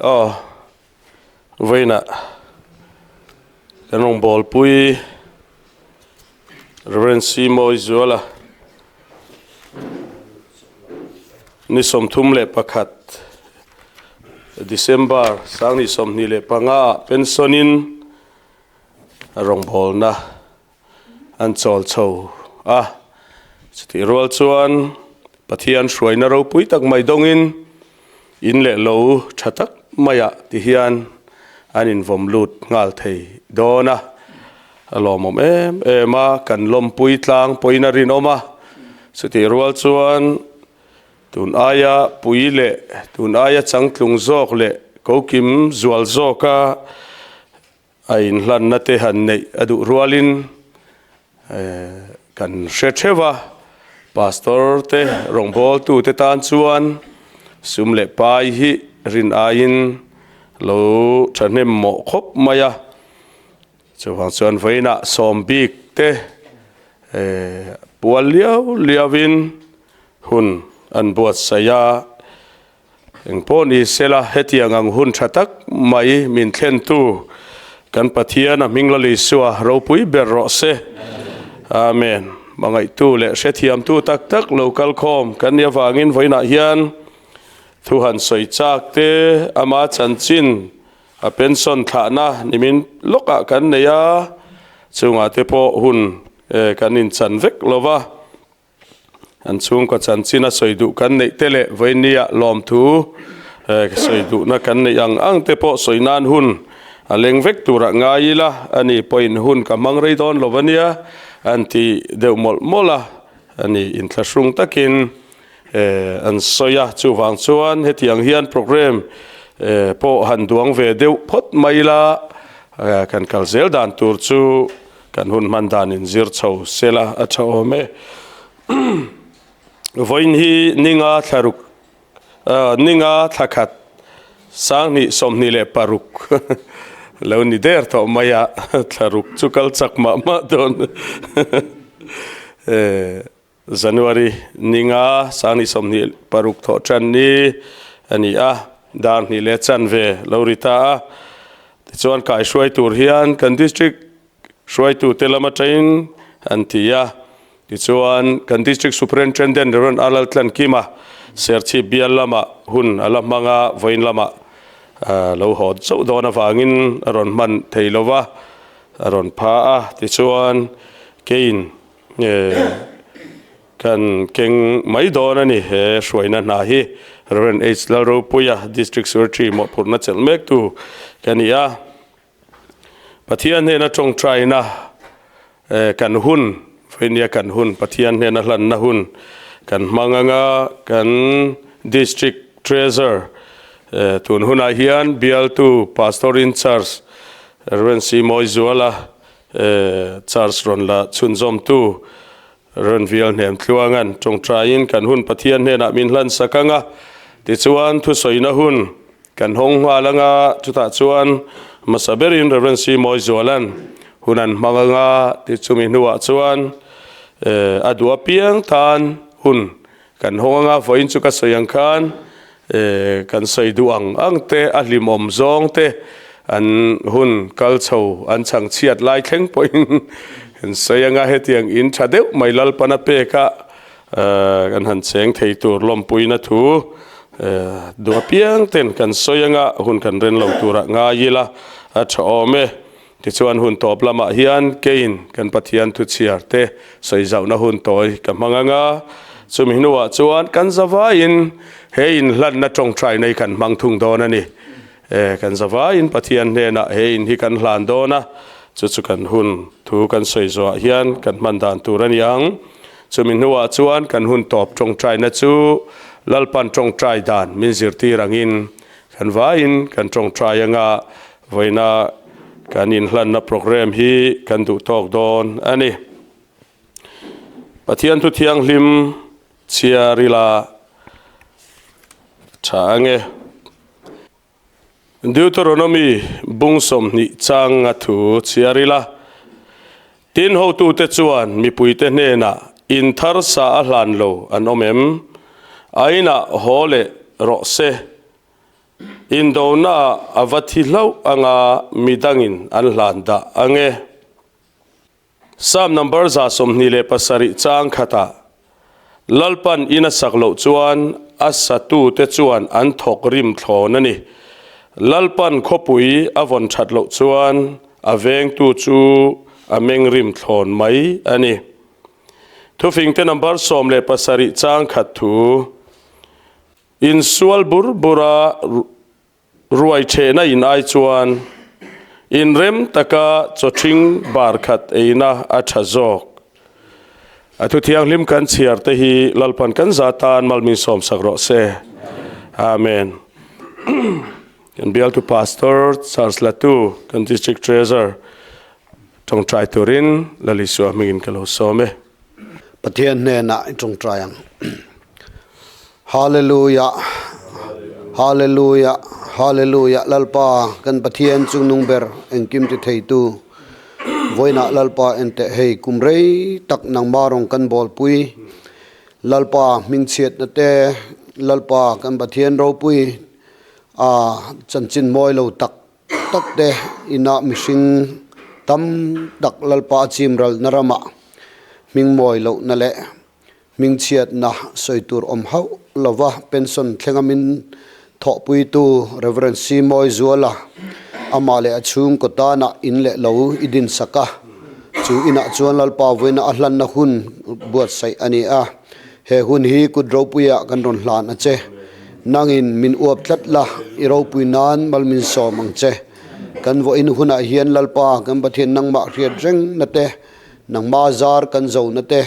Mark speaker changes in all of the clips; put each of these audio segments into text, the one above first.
Speaker 1: Aw, vawiinah kan rawngbawlpui Rev. C. Mawizuala ni 31 December 2025 ah pension in rawngbawlna an chawl chho a, chutih rual chuan Pathian hruaina ropui tak mai dawngin in leh lo tha tak maiah ti hian an invawm lut nghal thei dawn a, a lawmawm em em a, kan lawmpui tlang pawhin a rinawm a, chutih rual chuan tun aia pui leh tun aia changtlung zawk leh kokim zual zawka A inhlanna te han neih a duh rualin kan hre theuh a, Pastor te rawngbawltu te tan chuan sum leh pai hi rin aiin lo thahnem mawh khawp mai a, chuvang chuan vawiinah sawm bik te pual liau liauin hun an buatsaih a. Engpawh ni sela, hetiang ang hun tha tak mai min thlentu kan Pathian a hming Lal Isua ropui ber rawh se. Amen. Hmangaihtu leh hrethiamtu tak tak lo kal khawm kan nih avangin vawiinah hian thu han sawi chak te ama chanchin a pension thlahna nimin lawkah kan nei a, chungah te pawh hun kan inchan vek lova. An chhungkaw chanchin a sawi duh kan neih te leh vawinia lawmthu sawi duhna kan neih ang ang te pawh sawi nan hun a leng vek turah ngai ila, ani pawhin hun ka hmang rei dawn lo ania an ti deuh mawlh mawlh a, ani inthlahrung takin an sawi a, chuvang chuan hetiang hian programme pawh han duang ve deuh phawt mai ila kan kal zel dan tur chu Kan hun hman dan in zir chho sela a tha awm e. Vawiin hi ninga thlaruk ninga thlakhat 2026 lo ni der tawh mai a, thlaruk chu kal chak mah mah dawn. January ninga 2026 thawh tan ni a ni a, dar hnih leh chanve lo ri ta a. Tichuan kai hruai tur hian kan district hruaitute lam atangin an ti a. Tichuan kan district superintendent Rev. R. Laltlankima Serchhip bial lamah hun a la hmang a, vawiin lamah lo haw chauh dawn avangin a rawn hman thei lo va, a rawn pha a. Tichuan keiin Kan keng mai dawn a ni he hruaina hna hi Rev. H. Lalropuia District Secretary mawhphurhna chelh mek tu ka ni a. Pathian hnena tawngtaina kan hun, vawinia kan hun, Pathian hnena hlanna hun kan hmang anga kan District Treasurer tun hunah hian bialtu Pastor in Charge Rev. C. Mawizuala Charge rawn la chhunzawmtu rawn vial hnem tluangan tawngtaiin kan hun Pathian hnenah min hlan sak ang a, tichuan thusawina hun kan hawng nghal ang a, chutah chuan hmasa berin Rev. C. Mawizuala'n hun an hmang ang a, tichumi hnuah chuan a duh apiang tan hun kan hawng ang a, vawiin chu ka sawi ang khan Kan sawi duh ang ang te, a hlimawm zawng te, an hun kal chho an chhang chhiat lai thleng pawhin kan sawi anga hetiang in tha deuh mai Lalpana peka kan han cheng thei tur lawmpuina thu duh apiang ten kan sawi anga hun kan ren lo turah ngai ila a tha awm e. Tichuan hun tawp lamah hian keiin kan Pathian thuchhiar te sawi zauhna hun tawi ka hmang anga, chumi hnuah chuan kan zavaiin he inhlanna tawngtai nei kan hmang thung dawn a ni. E, kan zavaiin Pathian hnenah he in hi kan hlan dawn a, chu chu kan hun thu kan sawi zawhah hian kan hman dan tur a ni ang. Chumi hnuah chuan kan hun tawp tawngtaina chu Lalpan tawngtai dan min zirtir angin kan vaiin kan tawngtai anga, Vawiina kan inhlanna programme hi kan duh tawk dawn a ni. Pathian thu thianghlim chhiar ila tha ange. Deuteronomy bung 20 chang a thu chhiar ila. Tin hotute chuan mipuite hnenah in thar sa a hlan lo an awm em? A inah haw leh rawh se. Indonaah a va thi hlauh anga midangin an hlan dah ang e. Psalm number 27 chang khatah, Lalpan in a sak loh chuan a satute chuan an thawk rim thlawn a ni. Lalpan khawpui a vawn that loh chuan a vengtu chu a meng rim thlawn mai a ni. Thufingte number 17 chang khat thu, Insual bur bura ruai thehna in ai chuan inrem taka chawthing bar khat eina a tha zawk. A thu thianghlim kan chhiar te hi Lalpan kan za tan malmin sawm sak rawh se. Amen. Kan bialtu Pastor Charles Latu, kan District Treasurer tawngtai turin Lalisua hmingin ka lo sawm e.
Speaker 2: Pathian hnenah i tawngtai ang. Hallelujah Hallelujah Hallelujah Lalpa kan Pathian chungnung ber engkim ti theitu vawiinah Lalpa en teh hei kum rei tak nangmah rawng kan bawlpui Lalpa hmingchhiatna te Lalpa kan Pathian ropui a chanchin mawi lo tak tak te inah mihring tam tak Lalpa a chim ralna ramah hmingmawi lohna leh hmingchhiatna sawi tur awm hauh lova pension thlenga min thawhpuitu Rev. C. Mawizuala amah leh a chhungkaw tanah in leh lo i dinsak a, chu inah chuan Lalpa vawiina a hlanna hun buatsaih a ni a, he hun hi kut ropuiah kan rawn hlan a che. Nangin min uap tlat la, i ropui nan mal min sawm ang che. Kan vawiin hunah hian Lalpa kan Pathian nangmah hriat reng na te, nangmah zar kan zo na te,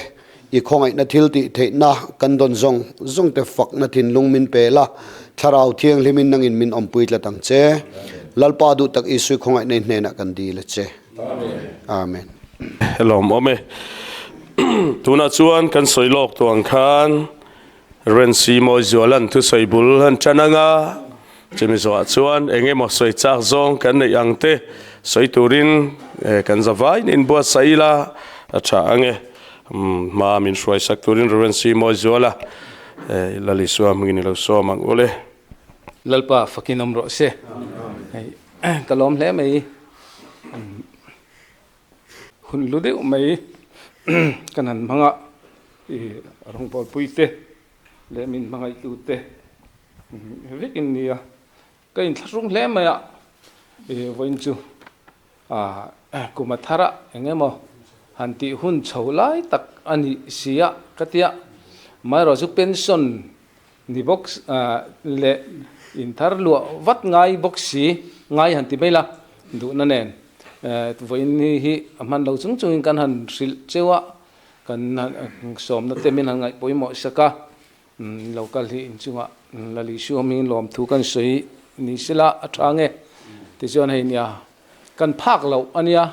Speaker 2: i khawngaihna thil tih theihna kan dawn zawng zawng te fakna thinlung min pe la, Thlarau Thianghlimin nangin min awmpui tlat ang che. Lalpa duh tak Isui khawngaihna i hnenah kan dil a che. Amen.
Speaker 1: Lawm awm e. Tunah chuan kan sawi lawk tawh ang khan Rensi Mawizuala'n thusawi bul han ṭan ang a, chumi zawhah chuan eng emaw sawi chak zawng kan neih ang te sawi turin kan zavaiin inbuatsaih ila a ṭha ang e. Hma min hruaisak turin Rensi Mawizuala Lalisua hmingin i lo sawm ang u le.
Speaker 3: Lalpa fakin awm rawh se. Hei ka lawm hle mai. Hun lu deuh mai kan han hmang a, i rawngbawlpui te leh min hmangaihtu te vek in nia. Ka inthlahrung hle mai a, i vawiin chu kum a thar a eng emaw han tih hun chho lai tak a ni si a ka tia. Amaherawhchu chu pension ni bawk leh inthar luah vat ngai bawk si ngai han ti mai la duhna nen vawiin ni hi a hman lo chung chungin kan han hrilh cheu a, kan sawmna te min han ngaih pawimawh sak a, local hi inchungah Lalisua hmingin lawmthu kan sawi ni sela a tha nge tichuan hei nia kan phak loh a nia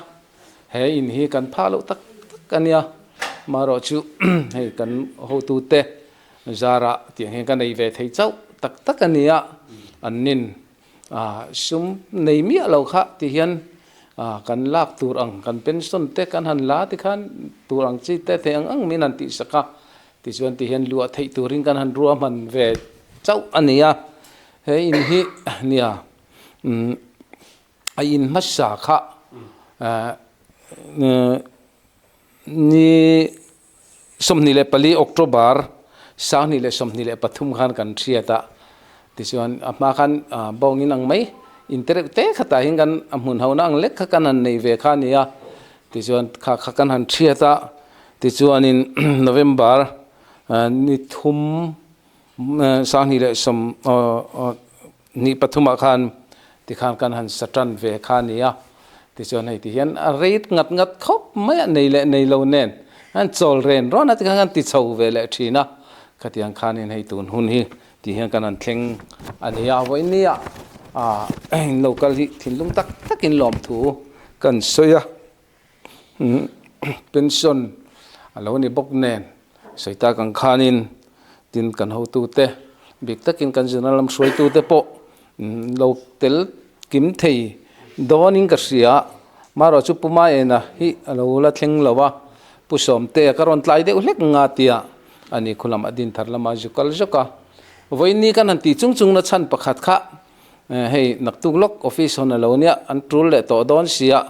Speaker 3: he in hi kan phak loh tak tak a nia marawh chu hei kan hotute Zara tiang hian ka nei ve thei chauh tak tak a nia, an nin sum nei miah lo kha ti hian kan lak tur ang kan pension te kan han la ti khan tur ang chi te thei ang ang min han tihsak a, tichuan ti hian luah theih turin kan han ruahman ve chauh a nia, he in hi nia a in hmasa kha ni. 24 October 2023 khan kan hriat a, tichuan a hma khan bawngin ang mai in te reuh te khatah hian kan a hmun hona ang lek kha kan han nei ve kha a ni a, tichuan kha kha kan han hriat a, tichuanin November ni thum 2023 ah khan tikhan kan han sa tan ve kha a ni a, tichuan hei ti hian a rate ngat ngat khawp mai a nei leh nei lo nen an chawl ren rawn a tikhan kan ti chho ve leh thin a, khatiang khanin hei tun hun hi ti hian kan han thleng a ni a, vawiin nia ah local hi thinlung tak takin lawmthu kan sawi a. Pension a lo ni bawk nen sawi tak ang khanin tin kan hotute bik takin kan zirna lam hruaitute pawh lo tel kim thei dawnin ka hria marawh chu Pu Maena hi a lo la thleng lo a, Pu Sawmtea ka rawn tlai deuh hlek nga tia a ni khu lamah din thar lama zu kal zawk a, vawiin ni kan han tih chung chung na chhan pakhat kha. Hei naktuk lawk office hawn a lo nia, an tul leh tawh dawn sia,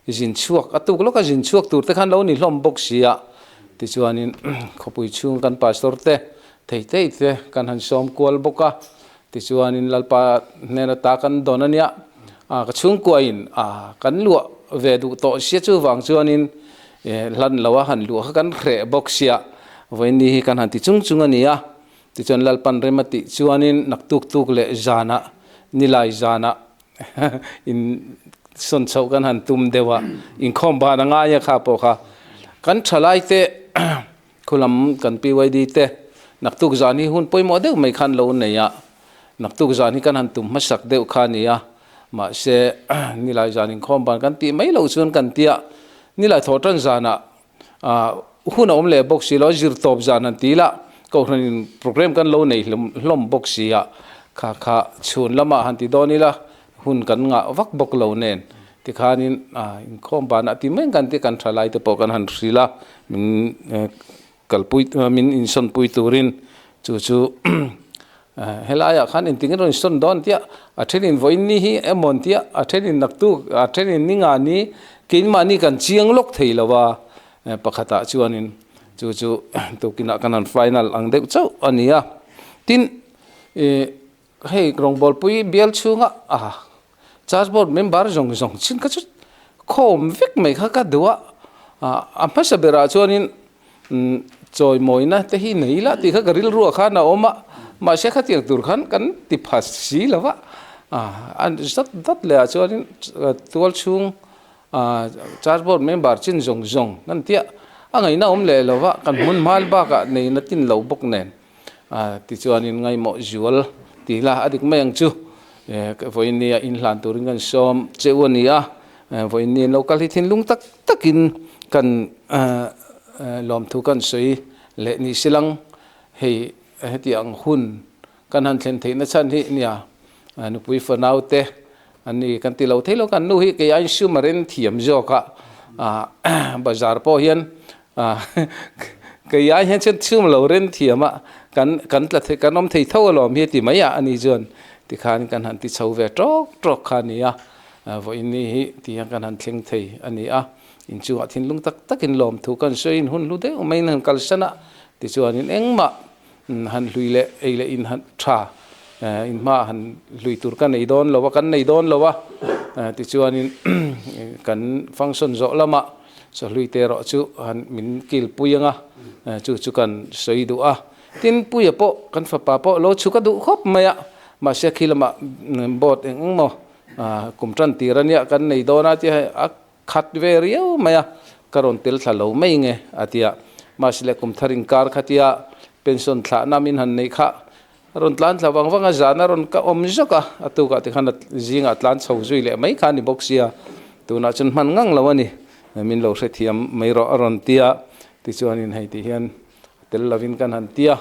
Speaker 3: zin chhuak a tuk lawka zin chhuak tur te khan lo ni hlawm bawk sia. Tichuanin khawpui chhung kan pastor te thei thei te kan han sawm kual bawk a, tichuanin Lalpa hnen ata kan dawn a nia, ka chhungkuain kan luah ve duh tawh sia chuvang chuanin hlan lo a han luah kha kan hreh bawk sia, vawiin hi kan han ti chung chung a ni a. Tichuan Lalpan rem a tih chuanin naktuk tuk leh zanah, nilai zanah in sawn chhoh kan han tum deuh a, inkhawm ban a ngai a kha pawh kha. Kan thalai te khulam kan PYD te naktuk zan hi hun pawimawh deuh mai khan lo nei a, naktuk zan hi kan han tum hmasak deuh kha a ni a, mahse nilai zan inkhawm ban kan tih mai loh chuan kan tia, nilai thawh tan zanah Hun a awm leh bawk si lo, zir tawp zan han ti ila, Kohhranin program kan lo nei hlawm bawk si a, kha kha chhun lamah han ti dawn ila, hun kan ngah vak bawk lo nen tikhanin inkhawm banah ti mai kan ti kan tha lai te pawh kan han hrilh a, min kalpui min insawnpui turin chu chu helaiah khan engtin nge rawn insawn dawn tia a thenin vawiin ni hi emaw an tia a thenin naktuk a thenin ni nga ni keimahni kan chiang lawk thei lo a pakhatah chuanin chu chu tukinah kan han final ang deuh chauh a ni a tin ih hei rawngbawlpui bial chhunga a charge board member zawng zawng chin kha chu khawm vek mai kha ka duh a a hmasa berah chuanin Chawimawina te hi nei ila tih kha ka rilruah khan a awm a, mahse khatiang tur khan kan ti pha si lo va, a zat dat leh ah chuanin tual chhung charge board member chin zawng zawng kan tia a ngaihna awm leh lo va, kan hmun hmal bakah neihna tin lo bawk nen tichuanin ngaihmawh zual ti ila a dik mai ang chu. Vawiin nia inhlan turin kan sawm che u a ni a, vawiin ni an lo kal hi thinlung tak takin kan lawmthu kan sawi leh ni silang hei hetiang hun kan han thlen theihna chhan hi nia nupui fanau te an ni kan ti lo thei lo kan nu hi kei aiin sum a ren thiam zawk a bazar pawh hian kei ai hian chuan sum lo ren thiam a kan kan tla thei kan awm thei tho alawm hi a ti mai a ani chuan tikhan kan han ti chho ve tawk tawk kha a ni a. Vawiin ni hi ti hian kan han thleng thei a ni a, inchungah thinlung tak takin lawmthu kan sawiin hun hlu deuh maiin han kalsan a, tichuanin engmah han hlui leh ei leh in han tha in hmaah han hlui tur ka nei dawn lo a, kan nei dawn lo a, tichuanin kan function zawh lamah chawhlui te erawh chu han min kilpui ang a, chu chu kan sawi duh a, tin Puia pawh kan fapa pawh lo chhuk a duh khawp mai a, mahse khi lamah board eng eng maw Kum tan tir a nia kan nei dawn a tia hei a khat ve riau mai a, ka rawn tel thla lo mai nge a ti a. Mahse le kum thar inkar kha tia pension thlahna min han nei kha a rawn tlan thla vang vang a, zan a rawn ka awm zawk a, a tukah te khan a zingah tlan chho zui leh mai kha a ni bawk sia, tunah chuan hman ngang lo a ni, min lo hrethiam mai rawh a rawn ti a, tichuanin hei tih hian Tel lovin kan han ti a,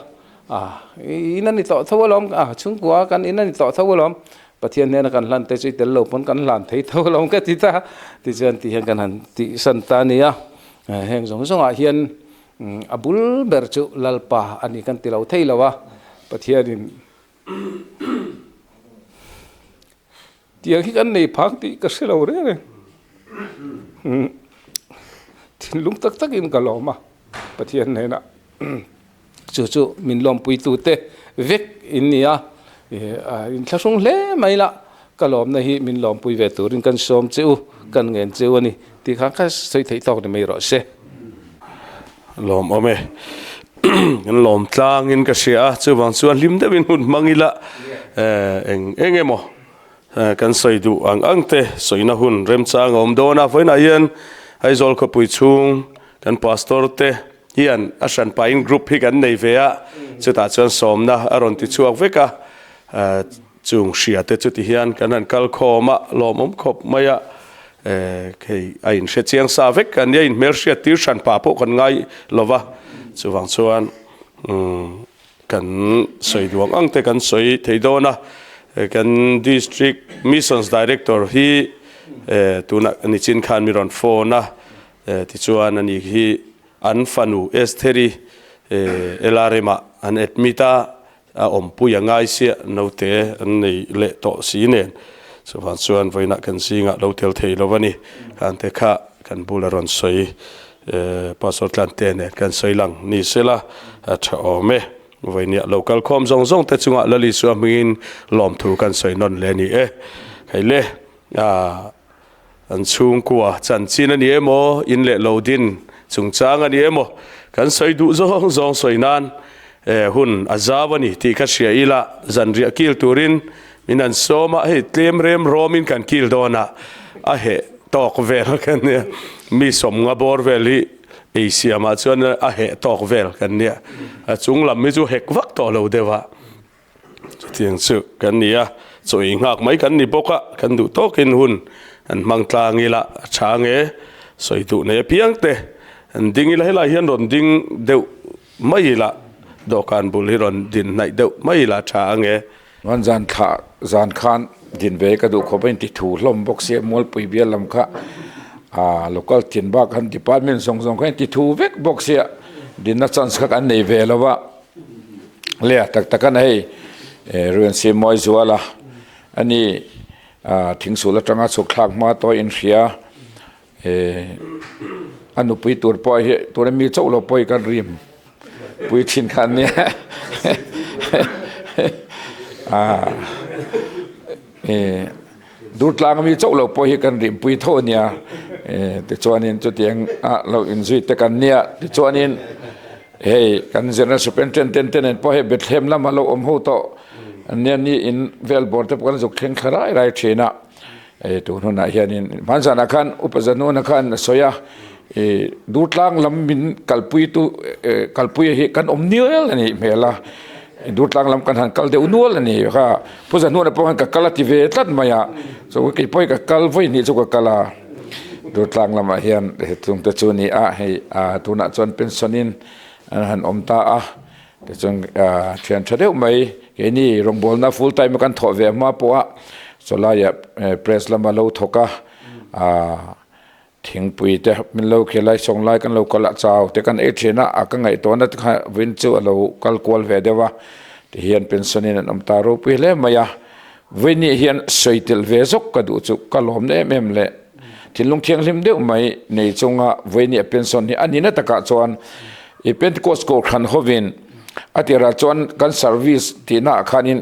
Speaker 3: a in a ni tawh tho alawm, a chhungkua kan in a ni tawh tho alawm, Pathian hnena kan hlan te chu i tel lo pawn kan hlan thei tho alawm ka ti ta, tichuan tih hian kan han tihsan ta a ni a, heng zawng zawngah hian a bul ber chu Lalpa a ni kan ti lo thei lo a, Pathianin Tiang hi kan nei phak tih ka hre lo reng reng. Thinlung tak takin ka lawm a, Pathian hnenah chu chu min lawmpuitute vek in ni a, inthlahrung hle mai la, ka lawmna hi min lawmpui ve turin kan sawm che u, kan ngen che u a ni tih kha ka sawi theih tawk ni mai rawh se.
Speaker 1: Lawm awm e. Kan lawm tlangin ka hria a, chuvang chuan hlim deuhin hun hmang ila eng eng emaw kan sawi duh ang ang te sawina hun remchang a awm dawn a. Vawiinah hian Aizawl khawpui chhung kan pastor te hian a hran pahin group hi kan nei ve a, chutah chuan sawmna a rawn ti chhuak vek a, Chung hria te chuti hian kan han kal khawm a, lawmawm khawp mai a, hei a inhre chiang sa vek a nia, inhmelhriat tir hran pah pawh kan ngai lo va, chuvang chuan kan sawi duang ang te kan sawi thei dawn a, kan District Missions Director hi tunah nichin khan mi rawn phone a, tichuan ani hi an fanu Estheri LRM ah an admit a. a awmpui a ngai sia naute an nei leh tawh si nen. Chuvang chuan vawiinah kan zingah lo tel thei lo a ni. Khan te kha kan bula rawn sawi Pastor Tlante nen kan sawi lang ni sela a tha awm e. Vawinia lo kal khawm zawng zawng te chungah Lal Isua hmingin lawmthu kan sawi nawn hle a ni e. Hei le an chhungkua chanchin a ni emaw, in leh lo din chungchang a ni emaw, kan sawi duh zawng zawng sawi nan hun a zau a ni tih ka hria ila, zanriah kil turin min an sawm a, hei tlem rem rawmin kan kil dawn a, a heh tawk vel kan nia, mi sawmnga bawr vel hi ei siamah chuan a heh tawk vel kan nia, a chung lam hi chu hek vak tawh lo deuh a. Chutiang chu kan ni a, chaw ei nghak mai kan ni bawk a, kan duh tawkin hun an hmang tlang ila a tha nge, sawi duh nei apiang te an ding ila, helai hian rawn ding deuh mai ila, dawhkan bul hi rawn din hnaih deuh mai ila a tha ange.
Speaker 4: Chuan zan thla zan khan din ve ka duh khawp a inti thu hlawm bawk sia, Mualpui bial lam kha ah local tin bak khan department zawng zawng kha inti thu vek bawk sia, dinna chance kha kan nei ve lo va. Le tak tak an hei Ruiansi mawi zual a ani thingsul atanga chhuk thlak hma tawh in hria a nupui tur pawh hi tuna mi chauh lo pawh hi kan rim pui thin kha an nia Durtlang ami chauh lo pawh hi kan rim pui tho ania tichuanin chutiang a lo inzui te kan nia tichuanin Hei kan General Superintendent te nen pawh hei Bethlehem lama lo awm ho tawh an nia ni in vel bawr te pawh kan zuk thleng thla rai rai thin a, hei tun hunah hianin hmanzanah khan Upa Zanuna khan a sawi a, ih Durtlang lam min kalpui tu kalpui hi kan awm nial a nih hmel a, Durtlang lam kan han kal deuh nual a ni kha, Pu Zanuna pawh khan ka kal a ti ve tlat mai a, chuan kei pawh hi ka kal vawi hnih chu ka kal a. Durtlang lamah hian hethlung te chu a ni a, hei tunah chuan pension in an han awm ta a, tichuan thian tha deuh mai keini rawngbawlna full time a kan thawh ve hma pawh a chawlaiah press lama lo thawk a, thingpui te min lo khel a sawng lai kan lo kal a chau te kan ei thin a, a ka ngaihtuahna te kha vin chu a lo kal kual ve deuh a, tihian pension in an awm ta ropui hle mai a. Vawinih hian sawi tel ve zawk ka duh chu ka lawm na em em le. Thinlung thianghlim deuh mai nei chunga vawinih a pension hi a nihna takah chuan i Pentecost Kohhran hovin a tirah chuan kan service tihna ah khanin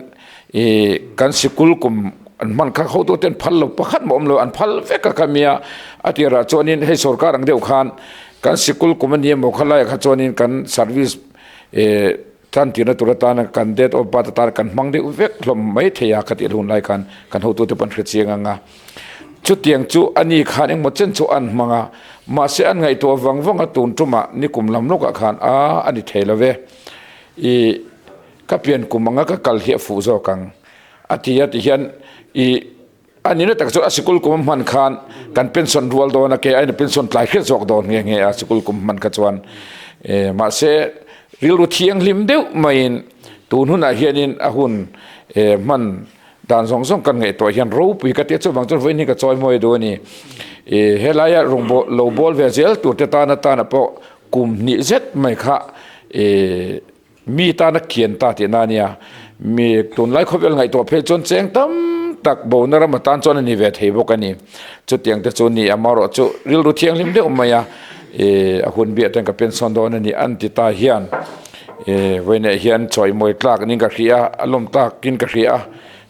Speaker 4: i kan sikul kum an hman kha hotute an phal lo pakhat mah awm lo an phal vek a kha mia a tirah chuanin hei sorkar ang deuh khan kan sikul kum a ni emaw khalaiah kha chuanin kan service Tan tirna tur atana kan date of birth atana kan hmang deuh vek hlawm mai thei a, khatih hun lai khan kan hotute pawh an hre chiang ang a. Chutiang chu a ni khan engmaw chen chu an hmang a, mahse an ngaihtuah vang vang a tun tumah nikum lam lawkah khan a a ni thei lo ve. I ka pian kum anga ka kal hi a fuh zawk ang a ti a ti hian i A nihna tak chuan a sikul kum a hman khan kan pension rual dawn a, kei aiin a pension tlai hriat zawk dawn nghe nghe a sikul kum hman kha chuan. Mahse, rilru thianghlim deuh maiin tun hunah hianin a hun hman dan zawng zawng kan ngaihtuah hian ropui ka tia chuvang chuan vawiin hi ka chawi mawi duh a ni. Helaia rawngbâwl lo bawl ve zel turte tan atana pawh kum hnih zet mai kha Mi tana kian ta tihna a nia. Mi tunlai khawvel ngaihtuah phei chuan cheng tam tak bona ram atan chuan a ni ve thei bawk a ni. Chutiang te chu ni amarawh chu rilru thianghlim deuh mai a, ih a hun biah ten ka pension dawn a ni an ti ta hian ih vawiinah hian chawimawi tlak niin ka hria a, a lawm takin ka hria a.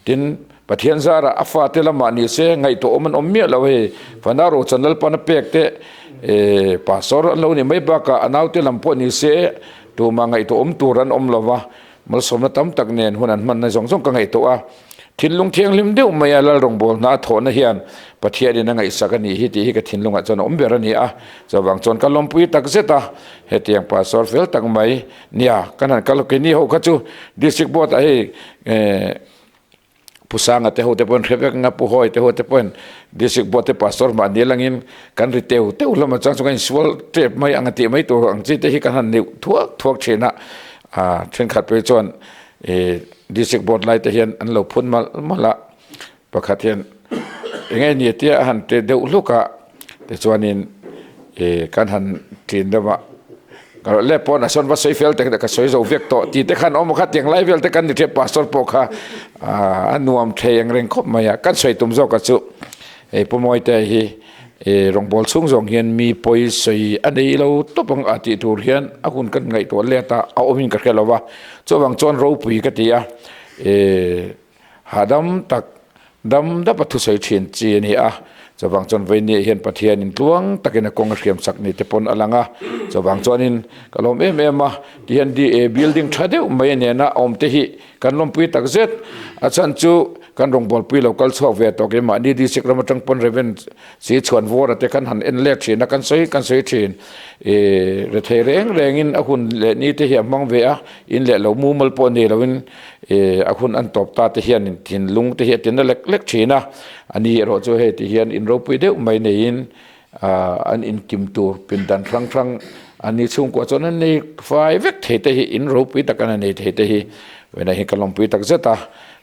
Speaker 4: Tin, Pathian zarah a fate lamah ni se ngaihtuah awm an awm miah lo hei. Fana Rochan Lalpan a pek te ih pastor an lo nih mai bakah a naute lam pawh ni se Tumah ngaihtuah awm tur an awm lova, malsawmna tam tak nen hun an hmanna zawng zawng ka ngaihtuah a. Thinlung thianghlim deuh maia Lal rawngbawlna a thawhna hian Pathianin a ngaihsak a nih hi tih hi ka thinlungah chuan a awm ber a ni a. Chuvang chuan ka lawmpui tak zet a, hetiang pastor fel tak mai nia kan han kal keini ho kha chu District Board ah hei eh Pu Sanga te ho te pawhin hre vek anga Pu Hawi te ho te pawhin District Board te Pastor mahni langin kan ri teu teu hlawm a chuang chu kan insual tep mai ang a tih mai tur ang chi te hi kan han neuh thuak thuak thin a, ah thenkhat phei chuan ih District Board lai te hian an lo phun malh malh a, pakhat hian eng nge ni tia a han ti deuh hluk a tichuanin ih kan han tlin deuh a. Ka le pawn a sawn va sawi fel tek ka sawi zo vek tawh tih te khan awm a kha tiang lai vel te kan ni ṭhian pastor pawh kha a nuam thei ang reng khawp mai a kan sawi tum zawk a chu hei Pu Mawite hi rawngbawl chhung zawng hian mi pawi sawi a nei lo tawp ang a tih tur hian a hun kan ngaihtuah let a a awmin ka hre lo va chuvang chuan ropui ka ti a Hahdam tak dam dap a thusawi thin chi a ni a, chuvang chuan Vawinia hian Pathianin tluang takin a kawng a hriam sak ni te pawn a lang a, chuvang chuanin ka lawm em em a, tihian DA building tha deuh mai nena awm te hi kan lawmpui tak zet, a chhan chu kan rawngbawlpui lo kal chhuak ve tawk in mahni district ram atang pawn Rev. Si chhuan vawra te kan han en let thin a, kan sawi kan sawi thin, ih rethei reng rengin a hun leh ni te hi a hmang ve a, in leh lo mumal pawh nei loin Ih a hun an tawp ta te hian thinlung te hi a tina lek lek thin a, a ni erawh chu hei ti hian in ropui deuh mai neiin ah an inkim tur pindan hrang hrang an ni chhungkua chuan an nei fai vek thei te hi in ropui tak an nei thei te hi vawiinah hian ka lawmpui tak zet a,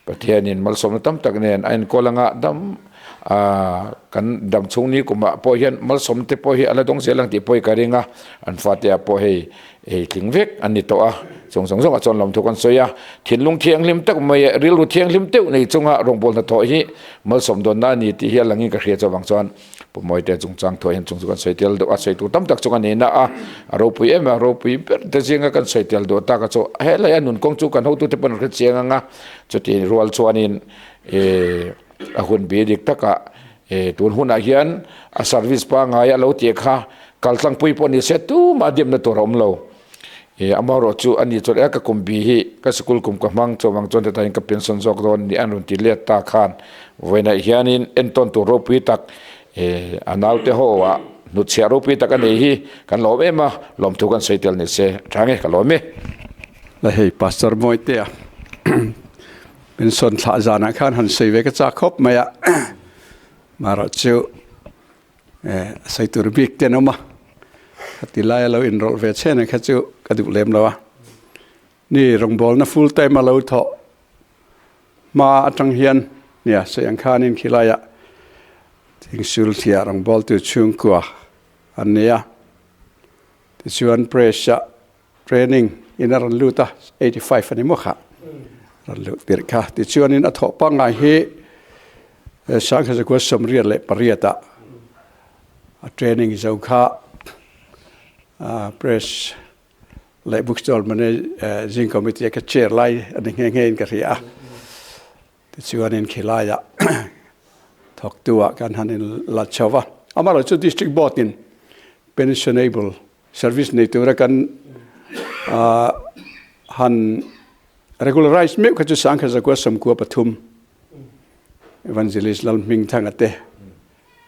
Speaker 4: Pathianin malsawmna tam tak nen a enkawl anga dam ah kan dam chhung ni kumah pawh hian malsawmna te pawh hi a la dawng zel ang tih pawh hi ka ring a, an fate ah pawh hei Ei tling vek an ni tawh a, chung zawng zawngah chuan lawmthu kan sawi a, thinlung thianghlim tak mai leh rilru thianghlim deuh nei chunga rawngbâwl hnathawh hi malsawm dawnna a ni tih hi a langin ka hria chuvang chuan Pu Mawite chungchang thuah hian chung chu kan sawi tel deuh a, sawi tur tam tak chu ka nei na a, a ropui em a, ropui ber te zinga kan sawi tel duh tak a chu helai a nun kawng chu kan hotute pawn an hre chiang ang a, chuti rual chuanin ih a hun bi dik takah ih tun hunah hian a service pangngai a lo tih kha Kaltlangpui pawh ni se tumah dimna tur a awm lo. I amaherawh chu a ni chuan e ka kum bi hi ka sikul kum ka hmang chuang chuan hetah hian ka pension zawk dawn ni an rawn ti let ta khan vawiinah hianin entawn tur ropui tak i a naute ho ah hnutchhiah ropui tak a nei hi kan lawm em a, lawmthu kan sawi tel ni se a tha nge ka lawm e.
Speaker 5: La hei Pastor Mawitea pension thlah zanah khan han sawi ve ka chak khawp mai a, marawh chu sawi tur bik te an awm a, khati laia lo inrawlh ve chhen ang kha chu ka duh lem lo a, ni rawngbawlna full time a lo thawh hma atang hian nia sawi ang khanin khilaiah thingsul thliah rawngbawltu chhungkua an nei a, tichuan press ah training in a rawn lut a, 85 a ni maw kha rawn luh tirh kha tichuanin a thawh pangngai hi Sangkhazakhua 98 ah a training zo kha press leh bookstore managing committee a ka chair lai a ni nghe nghe in ka hria a tichuanin khilaiah thawktu ah kan han in la chho va amaherawhchu district board in pensionable Service nei tura kan han regularize meuh kha chu 1993 Evangelist Lalhmingthanga te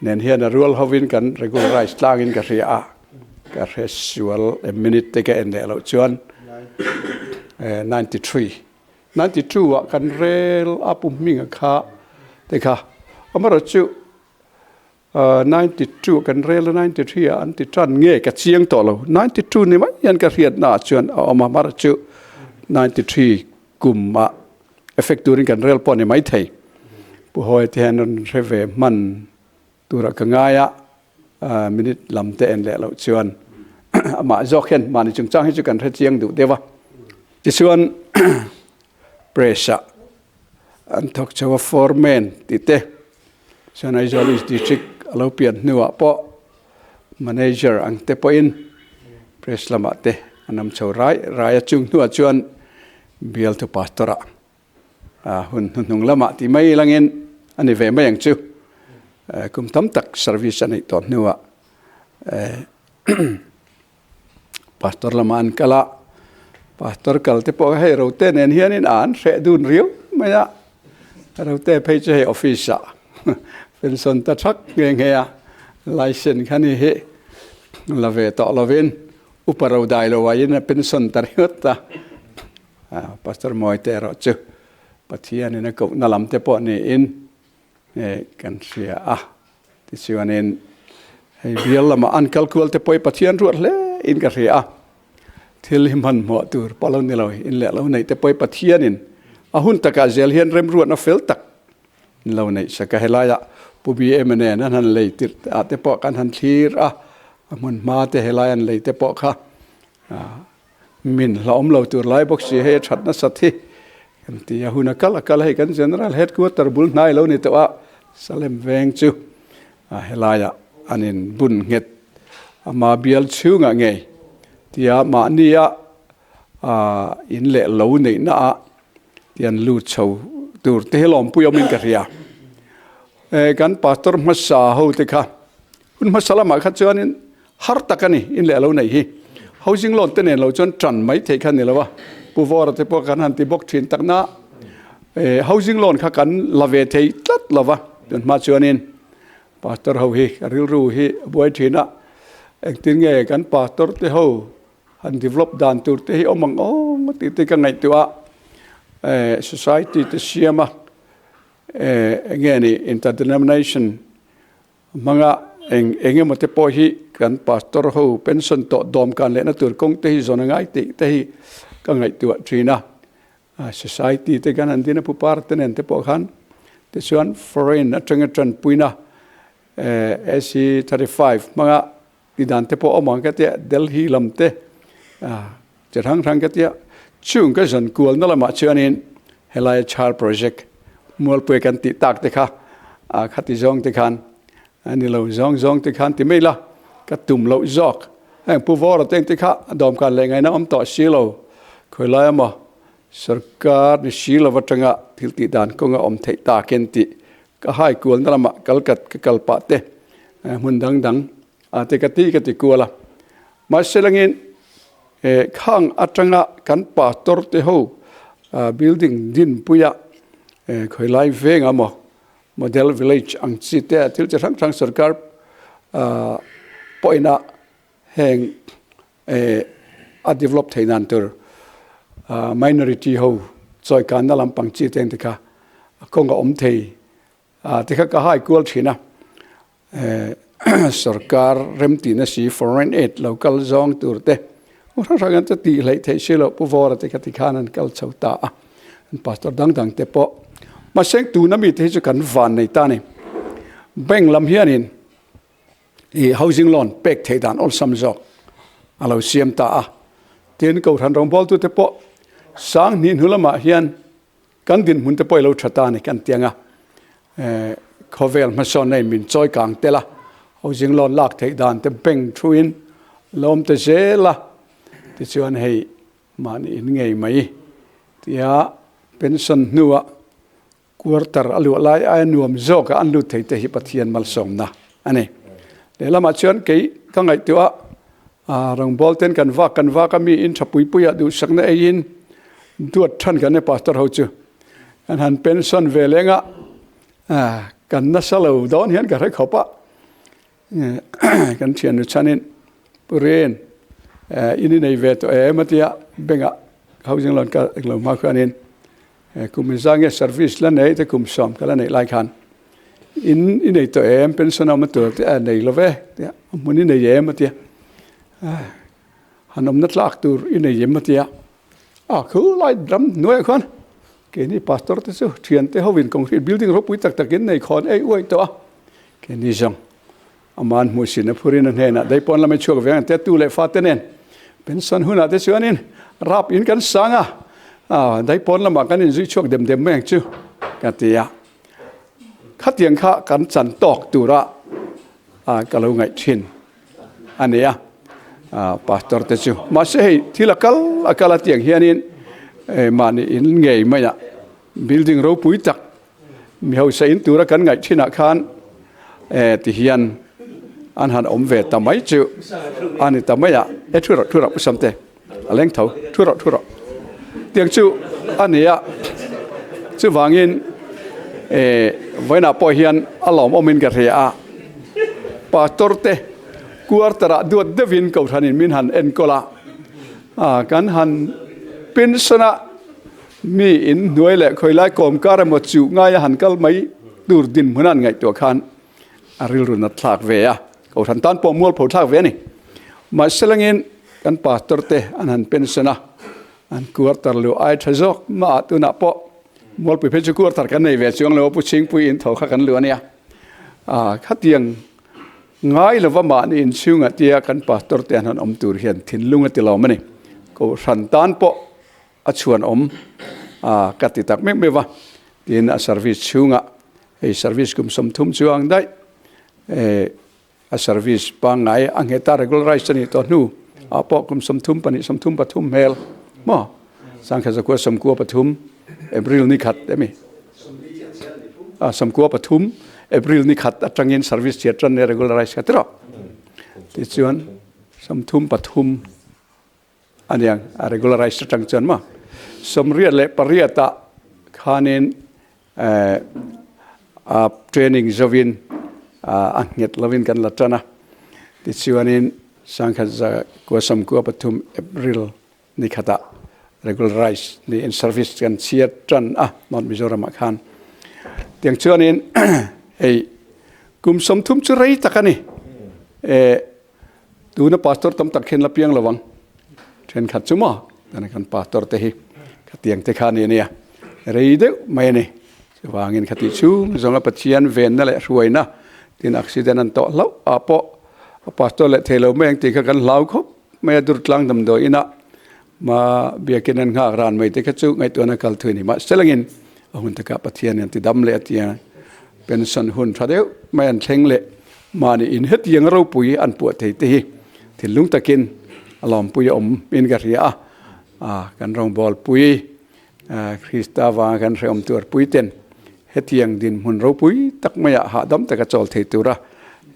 Speaker 5: nen hian a rual hovin kan regularize tlangin ka hria a, ka hre sual a minute te ka en leh loh chuan 93 92 ah kan rel a Pu Hminga kha te kha amaherawhchu 92 kan rel a 93 ah an ti tan nge ka chiang tawh lo 92 ni mai hian ka hriatna ah chuan a awm a mar chu 93 kum ah effect turin kan rel pawh ni mai thei pu hawi te hian rawn hre ve hman turah ka ngai a minute lam te en leh loh chuan amah zawk hian mahni chungchang hi chu kan hre chiang duh deuh a tichuan press ah an thawk chho a foreman tih te Chuan Aizawl East District a lo pian hnuah pawh Manager ang te pawhin Press lamah te an awm chho rai rai a, chung hnuah chuan Bialtu Pastor ah hun hnuhnung lamah tih mai langin a ni ve mai ang chu. Kum tam tak service a neih tawh hnuah Pastor lamah an kal a, Pastor kal te pawh hei Rote nen hianin a an hreh dun riau mai a, Rote phei chu hei office ah pension ta thak nghe nghe a, licence kha ni hi la ve tawh lovin upa ro dai lo aiin a pension ta ringawt a, Pastor Mawite erawh chu Pathianin a kohna lam te pawh niin kan hria a, tichuanin hei bial lamah an kal kual te pawh hi Pathian ruat hle in ka hria a, thil hi hmanhmawh tur pawh lo ni lo, in leh lo neih te pawh hi Pathianin a hun takah zel hian remruatna fel tak in lo neih sak a, helaiah Pu BM nen an han lei tirh ah te pawh kan han thlir a, a hmun hma te helai an lei te pawh kha. Min hlauhawm lo tur lai bawk si hei a that nasat hi kan ti a, hun a kal a kal hei kan General Headquarter bul hnai lo ni tawh a, Salem veng chu helaiah an in bun nghet ama bial chhungah ngei tia mahnia in leh lo neihna ah tian lut chho tur te hi lawmpui awmin ka hria. Kan pastor hmasa ho te kha Hun hmasa lamah kha chuanin har tak a ni, in leh a lo neih hi. Housing loan te nen lo chuan tan mai theih kha a ni lo a, Pu Vawra te pawh kan han ti bawk thin tak na, housing loan kha kan la ve thei tlat lo va, tun hma chuanin pastor ho hi ka rilru hi a buai thin a, engtin nge kan pastor te ho han develop dan tur te hi awm ang aw tih te ka ngaihtuah a, society te siam a, enge ni interdenomination Hmanga eng eng emaw te pawh hi kan pastor ho pension tawh dawm kan lehna tur kawng te hi zawn a ngai tih te hi ka ngaihtuah thin a. Society te kan han din a pupar te nen te pawh khan tichuan foreign atanga tanpuina AC 35 hmanga ti dan te pawh awm ang ka tia Delhi lam te chi hrang hrang ka tia chung ka zan kualna lamah chuanin helai char project mualpui kan tih tak te kha khati zawng te khan ani lo zawng zawng te khan ti mai la ka tum loh zawk heng pu vawra te te kha dawm kan leh ngaihna awm tawh si lo khawilai emaw sarkar ni si lova tanga thil tih dan kawnga awm theih takin tih Ka hai kualna lamah kal kat ka kal pah te, hmun dang dang ah te ka ti ka ti kual a. Mahse langin khang atanga kan pastor te ho building dinpuia khawilai veng a maw model village ang chi te thil chi hrang hrang sorkar pawhin a heng a develop theih dan tur minority ho chawikanna lampang chi te ang te kha a kawng a awm thei ti kha ka hai kual thin a sorkar remtihna si foreign aid lo kal zawng tur te hrang hrang an tih hleih theih si loh pu Vawra te kha tikhan an kal chho ta a an pastor dang dang te pawh mahse tuna mi te hi chu kan van nei ta a ni bank lam hianin i housing loan pek theih dan awlsam zawk a lo siam ta a. Tin, Kohhran rawngbawltute pawh sang hnih hnu lamah hian kan dinhmun te pawh i lo tha ta a ni kan ti ang a. Khawvel hmasawnna in min chawi kang tel a, housing loan lak theih dan te bank thuin lawm te zel a, tichuan hei mahni in ngei mai tia pension hnuah Quarter a luah lai aia nuam zawka an lut thei te hi Pathian malsawmna a ni. Lehlamah chuan kei ka ngaihtuah a, rawngbâwl ten kan vak kan vak a, mi in tha pui puiah duhsakna eiin duat than kan e pastor ho chu kan han pension ve leng a, kan nasa lo dawn hian ka hre khawp a, kan thiannu chhanin Pu Rin in i nei ve tawh em a tia bank-ah housing loan ka lo hma khuanin Kum inzah nge service la nei te kum sawm ka la neih lai khan in i nei tawh em pension a awm a tur te a nei lo ve tia a hmun i nei em a tia han awmna tlak tur i nei em a tia a khu lai ram hnuaiah khuan keini pastor te chu thian te hovin concrete building ropui tak tak in nei khawn ei uai tawh a keini zawng Aman hmuhsin a phurin a hnenah dei pawn lama chhuak ve ang te tu leh fate nen pension hunah te chuanin rap in kan sang a, ah dei pawn lamah kan inzui chhuak dem dem mai ang chu ka ti a. Khatiang kha kan chan tawk tura ah ka lo ngaih thin a ni a, ah pastor te chu. Mahse hei thil a kal a kal a tiang hianin mahni in ngei maiah building ropui tak Mi hausa in tura kan ngaih thinah khan ti hian an han awm ve ta mai chu a ni ta mai a, e thu rawh thu rawh Pu Samte a leng tho thu rawh thu rawh tiang chu a ni a, chuvangin vawiinah pawh hian a lawmawmin ka hria a, pastor te quarter ah duat deuhin kohhranin min han enkawl a, kan han pension a. Mi in hnuai leh khawilai kawmkar emaw chuh ngaia han kal mai tur dinhmun an ngaihtuah khan a rilru nat thlak ve a, Kohhran tan pawh mualpho thlak ve a ni. Mahse langin kan pastor te an han pension a, an quarter luh ai tha zawk mah ah tunah pawh mualpui phei chu quarter kan nei ve chuang lo a, Pu Chhingpui in tho kha kan luh a nia. Khatiang. Ngai lova mahni inchhunga tia kan pastor te an han awm tur hian thinlung a ti lawm a ni. Kohhran tan pawh a chhuan awm a ka ti tak mek mek va. Tin, a service chhungah hei service kum 30 chuang daih a service pangngai a nghet a regularize a nih tawh hnu ah pawh kum 32 33 hmel maw sangkhat zakua 93 April ni khat emi a 93 April ni khat atangin service chiat tan ne regularize kha tiraw tichuan 33 aniang a regularize atang chuan maw 88 ah khanin a training zovin a nghet lovin kan la tan a tichuanin sangkhat za kua 93 April ni khatah regularize niin service kan chhiat tan a North Mizoram ah khan tiang chuanin hei kum 30 chu rei tak a ni Tuna pastor tam tak hian la piang lo ang. Thenkhat chu maw tuna kan pastor te hi khatiang te kha ni ania. Rei deuh mai a ni. Chuvangin khati chhung zawnga Pathian venna leh hruaina tin accident an tawh hlauh ah pawh a pastor leh thei lo mai ang tih kha kan hlau khawp mai a Durtlang damdawi inah ma biakin an nghak ran mai te kha chu ngaihtuahna kal thui a ni. Mahse langin a hun takah Pathian in an ti dam leh a tia pension hun tha deuh mai an thleng leh Mahni in hetiang ropui an puah thei te hi thinlung takin a lawmpui a awm in ka hria a, a kan rawngbawlpui Krista vanga kan hrehawm tuarpui ten hetiang dinhmun ropui tak maiah hahdam taka chawl thei tura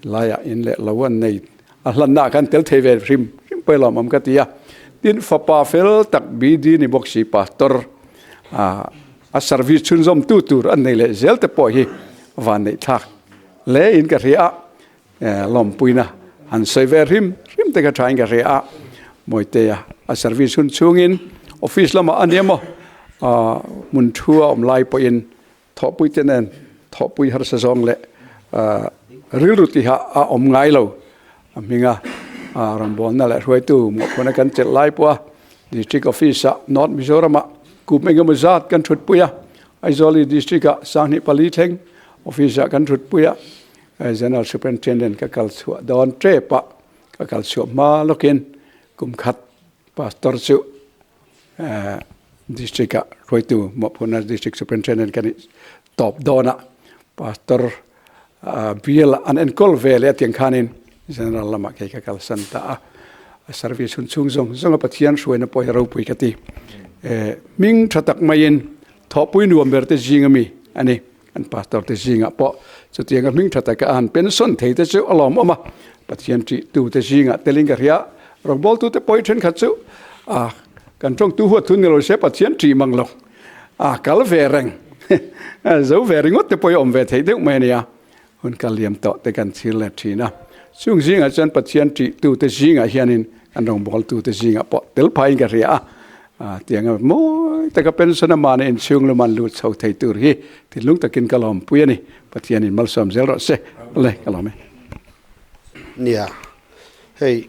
Speaker 5: laiah in leh lo an nei a hlanna ah khan tel thei ve hrim hrim pawh i lawmawm ka ti a. Tin fapa fel tak BD ni bawk si pastor a service chhunzawm tu tur an nei leh zel te pawh hi vanneih thlak Le in ka hria a, lawmpuina han sawi ve hrim hrim te ka tha in ka hria a, Mawitea a service hun chhungin office lamah a ni emaw hmun thu a awm lai pawhin thawhpui te nen thawhpui harsa zawng leh rilru tiha a awm ngai lo a hminga rawngbawlna leh hruaitu mawhphurhna kan chelh lai pawha district office ah North Mizoram ah kum engemaw zat kan thutpui a, Aizawl district ah 24 thleng Office ah kan thutpui a, General Superintendent ka kal chhuah dawn tep a, ka kal chhuah hma lawkin kum khat Pastor chu District ah hruaitu mawhphurhna District Superintendent ka nih tawp dawn a, Pastor bial ah an enkawl ve leh a tiang khanin General lamah kei ka kalsan ta a, a service hun chhung zawng zawng a Pathian hruaina pawh hi ropui ka ti. Hming tha tak maiin thawhpui nuam ber te zing ami a ni. An pastor te zingah pawh chutianga hming tha taka a han pension thei te chu a lawmawm a, Pathian ṭih tu te zingah telin ka hria. Rawngbawltu te pawh hi thenkhat chu a kan tawngtu huat thu ni lo se Pathian ṭih mang lo a kal ve reng zo ve ringawt te pawh hi awm ve theih deuh mai a nia. Hun kal liam tawh te kan chhir let thin a, chung zingah chuan Pathian ṭih tu te zingah hianin kan rawngbawltu te zingah pawh tel phaiin ka hria a. Tianga mawi taka pension a mahni inchhung lum an lut chho thei tur hi thinlung takin ka lawmpui a ni. Pathianin malsawm zel rawh se. Le, ka lawm e.
Speaker 2: Nia, hei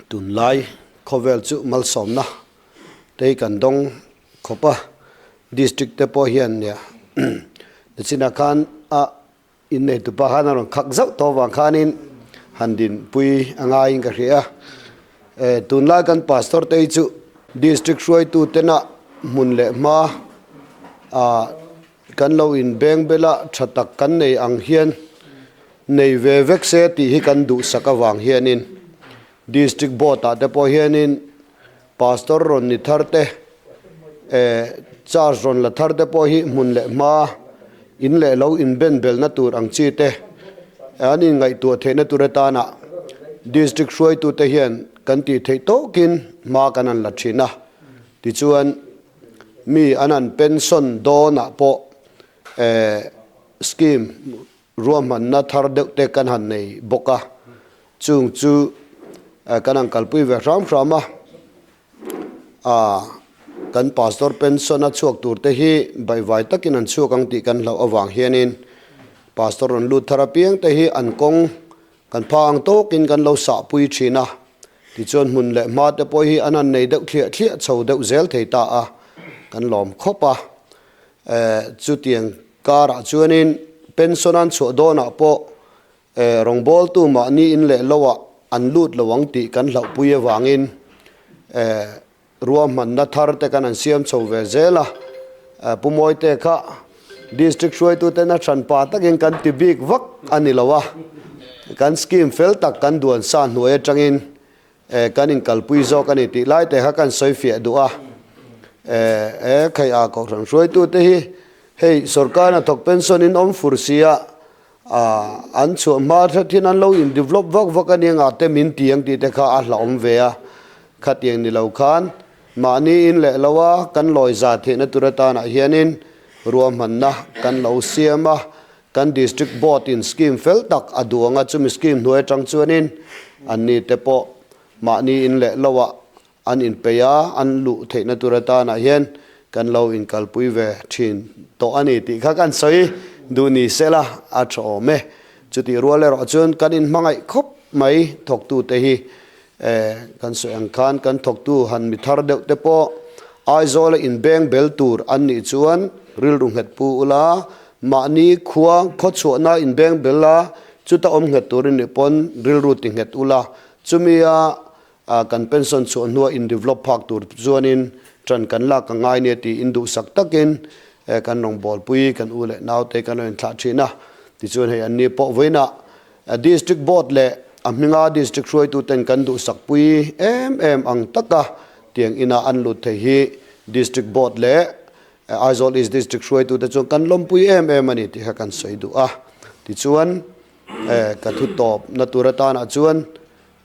Speaker 2: tunlai khawvel chu malsawmna te hi kan dawng khawp a, district te pawh hian nia nichinah khan a Innei tupa khan a rawn khak zauh tawh avang khanin han dinpui a ngaiin ka hria a. E, tunlai kan pastor te hi chu district hruaitu tena hmun leh hma a kan lo inbeng bela tha tak kan nei ang hian nei ve vek se tih hi kan duhsak avang hianin district board ah te pawh hianin pastor rawn ni thar te eh charge rawn la thar te pawh hi hmun leh hma in leh lo inben belna tur ang chi te an inngaihtuah theihna tur atana district hruaitu te hian kan tih theih tawkin hma kan han la thin a tichuan mi an han pension dawnah pawh eh scheme Ruahmanna thar deuh te kan han nei bawk a, chung chu kan han kalpui ve hram hram a, kan pastor pension a chhuak tur te hi baihvai takin an chhuak ang tih kan hlauh avang hianin pastor rawn lut thar apiang te hi an kawng kan pha ang tawkin kan lo sahpui thin a, tichuan hmun leh hma te pawh hi an han nei deuh thliah thliah chho deuh zel thei ta a, kan lawm khawp a, chutiang karah chuanin. pension an chhuah dawnah pawh rawngbawltu mahni in leh loah an lut lo ang tih kan hlauhpui avangin ruahmanna thar te kan an siam chho ve zel a. Pu Mawite kha district hruaituten a hranpa takin kan ti bik vak a ni lo a, kan scheme fel tak kan duan sa hnuai atangin Kan inkalpui zawk a ni tih lai te kha kan sawi fiah duh a. E khai a kohhran hruaitute hi hei sorkar hnathawk pension in awm fur si a, an chhuah hma hret hian an lo in develop vak vak a nia ngah te min ti ang tih te kha a hlauhawm ve a. Khatiang ni lo khan mahni in leh lo a kan lawi za theihna tur atanah hianin ruahmanna kan lo siam a. Kan District Board in scheme fel tak a duh anga chumi scheme hnuai atang chuanin anni te pawh mahni in leh lo ah an inpeih a, an luh theihna tur atanah hian kan lo inkalpui ve thin tawh a ni tih kha kan sawi duh ni sela a tha awm e. Chutih rual erawh chuan kan inhmangaih khawp mai thawktute hi kan sawi ang khan kan thawktu han mi thar deuh te pawh Aizawla inbeng bel tur an nih chuan rilru nghet pu ula, mahni khua khawchhuahna inbeng bel a, chuta awm nghet turin nih pawn rilru ti nghet ula, chumia kan pension chhuah hnua in develop phak tur chuanin ṭan kan lak a ngai nia tiin duhsak takin kan rawngbawlpui kan u leh naute kan rawn inthlah ṭhin a, tichuan hei anni pawh vawiinah District Board leh a hminga District hruaituten kan duhsakpui em em ang taka tiang ina an lut thei hi District Board leh Aizawl East District hruaitute chuan kan lawmpui em em a ni tih kha kan sawi duh a. Tichuan, ka thu tawpna tur atanah chuan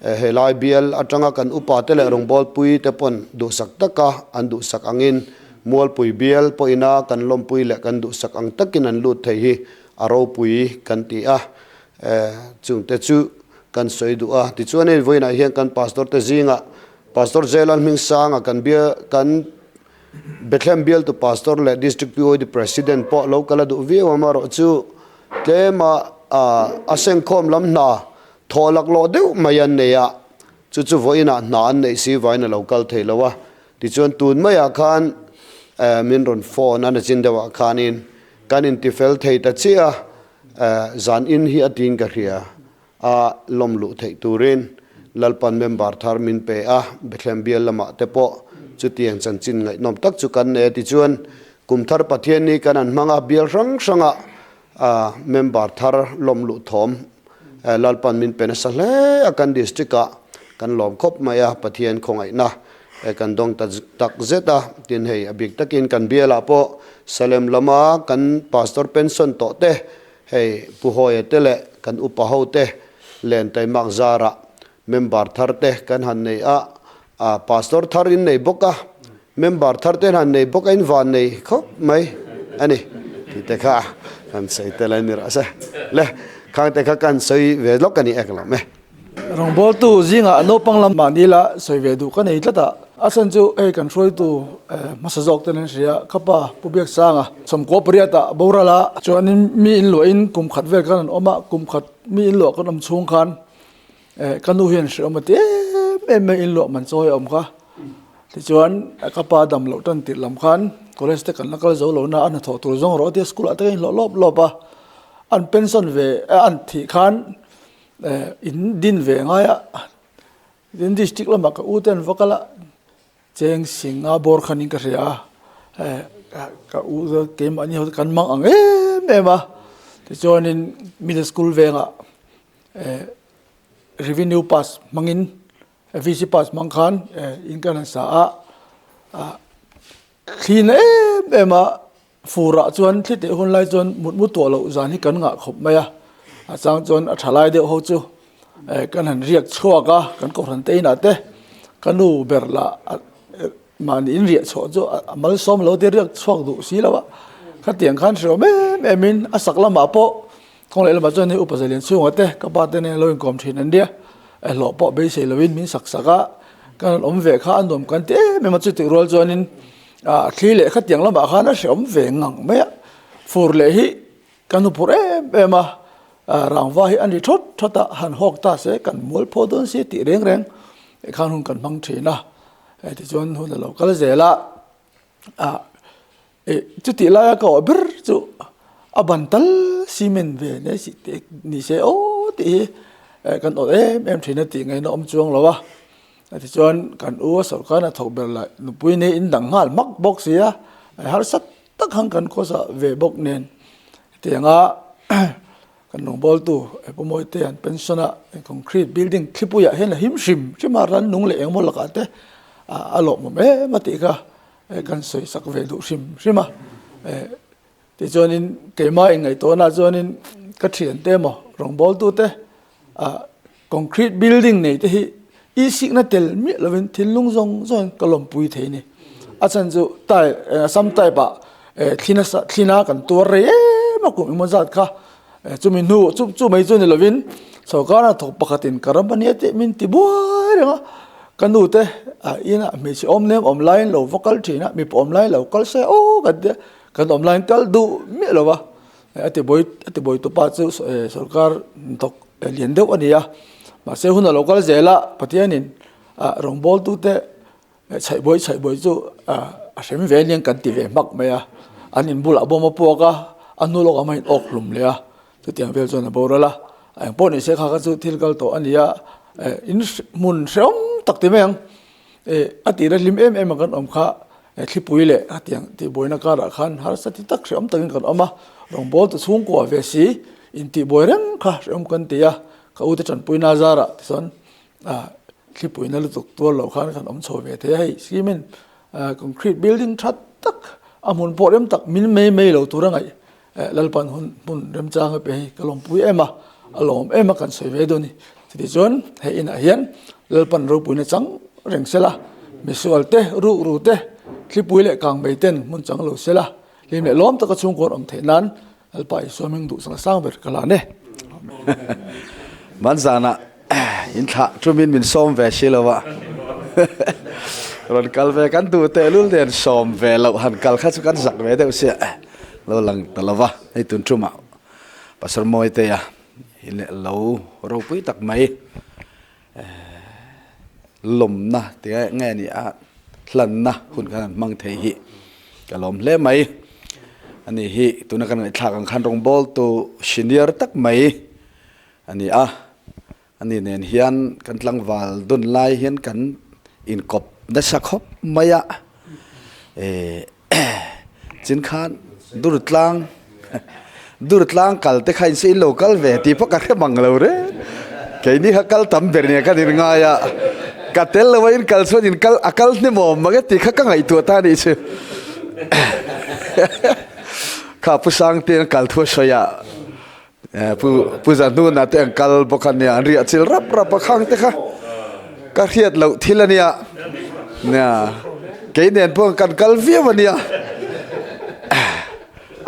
Speaker 2: helai bial atanga kan upate leh rawngbawlpui te pawn duhsak taka an duhsak angin Mualpui bial pawhina kan lawmpui leh kan duhsak ang takin an lut thei hi a ropui kan ti a, chungte chu kan sawi duh a. Tichuan hei vawiinah hian kan pastor te zingah Pastor Zelan Hmingsanga kan bia kan Bethlehem bialtu pastor leh District PYD President pawh lo kal a duh viau amarawh chu tlema a sengkhawm lam hna thawh laklawh deuh mai an nei a, chu chu vawiinah hna an neih si vain a lo kal thei lo a. Tichuan tun maiah khan min rawn phone a nachin deuhah khanin Kan intifel thei ta chiah a, zan in hi a tiin ka hria a, lawm luh theih turin Lalpan member thar min pe a, Bethlehem bial lamah te pawh chutiang chanchin ngaihnawm tak chu kan nei a tichuan kum thar Pathian ni kan an hmang a, bial hrang hrangah member thar lawm luh thawm Lalpan min pe nasa hle a, kan district ah kan lawm khawp mai a, Pathian khawngaihna kan dawng ta tak zet a, tin hei a bik takin kan bialah pawh Salem lama kan pastor pension tawh te, hei Pu Hawia te leh kan upa ho te len taimak zarah member thar te kan han nei a, pastor thar in nei bawk a, member thar te han nei bawk a in van nei khawp mai a ni tih te kha kan sawi tel a ni rawh se. Le khang te kha kan sawi ve lawk a ni ek lo mai.
Speaker 6: Rawngbawltu zingah naupang lam mahni la sawi ve duh ka nei tlat a, a chhan chu hei kan hruaitu hmasa zawk ten an hria, ka pa Pu Biaksanga sawmkua pariat ah boral a, chuanin mi in luahin kum khat vel khan an awm a, kum khat mi in luah kan awm chhung khan ka nu hian hre awm a ti em em mai in luah man chawi a awm kha, tichuan ka pa dam loh tan tirh lam khan college te kan la kal zo lo na a hnathawh tur zawng rawh a tia school ah te ka inhlawh lawp lawp a, an pension ve an thih khan In din ve ngai a, tin district lamah ka u te an va kal a, cheng singa bawr khan in ka hria a, ka u te keimahni ho te kan mang ang em em a, tichuanin middle school vengah revenue pass hmangin VC pass hmang khan in kan han sa a, thli na em em a. Furah chuan thli teh hun lai chuan mut mu tuah loh zan hi kan ngah khawp mai a, a chang chuan a tha lai deuh ho chu kan han riak chhuak a, kan kohhran te inah te ka nu ber lah mahni in riah chhuah chu a malsawm lo te riak chhuak duh si lo a, khatiang khan hre awm em em in a sak lamah pawh kawng leh lamah chuan hei upa zalian chhungah te ka pa te nen lo inkawm thin an nia, hlawh pawh beisei lovin min sak sak a, kan han awm ve kha a nuam kan ti em em a, chutih rual chuanin A thli leh khatiang lamah khan a hreawm ve ngang mai a, fur leh hi kan hmu phur em em a, rangva hi a ni thawt thawt a, han hawk ta se kan mual phaw dawn si tih reng reng khan hun kan hmang thin a, tichuan hun a lo kal zel a, chutih laia ka awh ber chu a ban tal cement ve nei si te ni se aw tih hi kan awt em em thin a tih ngaihna awm chuang lo a. Tichuan kan u a sawrkar a thawk ber lah nupui nei in dang nghal hmak bawk si a, harsa tak han kan khawsa ve bawk nen hetianga kan rawngbawltu Pu Mawite an pension a concrete building thlipuiah hian a him hrim hrim a, rannung leh engemaw lakah te a lawmawm em a tih kha kan sawi sak ve duh hrim hrim a. Tichuanin keimah inngaihtuahnaah chuanin ka thiante emaw rawngbawltute ah concrete building nei te hi i sikna tel miah lovin thinlung zawng zawngin ka lawmpui thei a ni. A chhan chu tile sam type ah thlina thlina kan tuar rei em a kum engemaw zat kha chumi hnu chu chu mai chu ni lovin sorkar a thawk pakhatin ka ram ania tih min ti buai reng a ka nu te ah inah hmeichhe awm nem awm laiin lo va kal thin a mipa awm laiin lo kal se aw kan tia kan awm laiin kal duh miah lo va. A ti bawi a ti bawi tupa chu sorkar hnathawk lian deuh a ni a, mahse hun a lo kal zel a, Pathianin ah rawngbawltu te chhaih bawi chhaih bawi chu a hrem ve aniang kan ti ve hmak mai a, an inbulah bawm a puak a, a hnu lawkah mah in awk hlum leh a, chutiang vel chuan a boral a, engpawh ni se kha kha chu thil kal tawh a ni a, in hmun hrehawm tak ti mai ang. A tira hlim em em a kan awm kha thlipui leh hetiang tihbuaina karah khan harsa ti tak hrehawm takin kan awm a, rawngbâwl ta chhungkua ve si intihbuai reng kha hrehawm kan ti a, ka ute tanpuina zarah tichuan thlipuina lutuk tuar loh khan kan awm chho ve thei a, hei cement concrete building tha tak a hmun pawh rem tak min mei mei lo tur a ngaih Lalpan hun hmun remchang a pe hi ka lawmpui em a, a lawm em a kan sawi ve dawn a ni. Chutichuan hei inah hian Lalpan ropuina chang reng sela, misual te, rukru te, thlipui leh kangmei ten hmun chang lo sela, hlim leh lawm taka chhungkawn awm theih nan Lalpa Isua hming duhsak a sang ber ka lan e.
Speaker 7: Manzana in thlah tumin min sawm ve si lo a, rawn kal ve kan duh tehlul nen sawm ve loh han kal kha chu kan zak ve deuh sia. Lo lang ta lo va, hei tun tumah Pastor Mawitea hi leh lo ropui tak mai lawmna te nge ni a hlanna hun khan an hmang thei hi ka lawm hle mai. Ani hi tuna kan ngaihthlak ang khan rawngbawltu senior tak mai a ni a, ani nen hian kan tlangval dun lai hian kan inkawp nasa khawp mai a. Chin khan dur tlang dur tlang kal te kha in se in lo kal ve tih pawh ka hre mang lo reng keini kha kal tam ber nia kan in ngai a ka tel lo a in kal chuan in kal a kal hnem awm mang e tih kha ka ngaihtuah ta anih chu kha pu Sangte an kal thu a sawi a pu pu Zahnuna te an kal bawk a nia an riah chil rap rap a khang te kha ka hriat loh thil a nia nia kei nen pawh kan kal viau a nia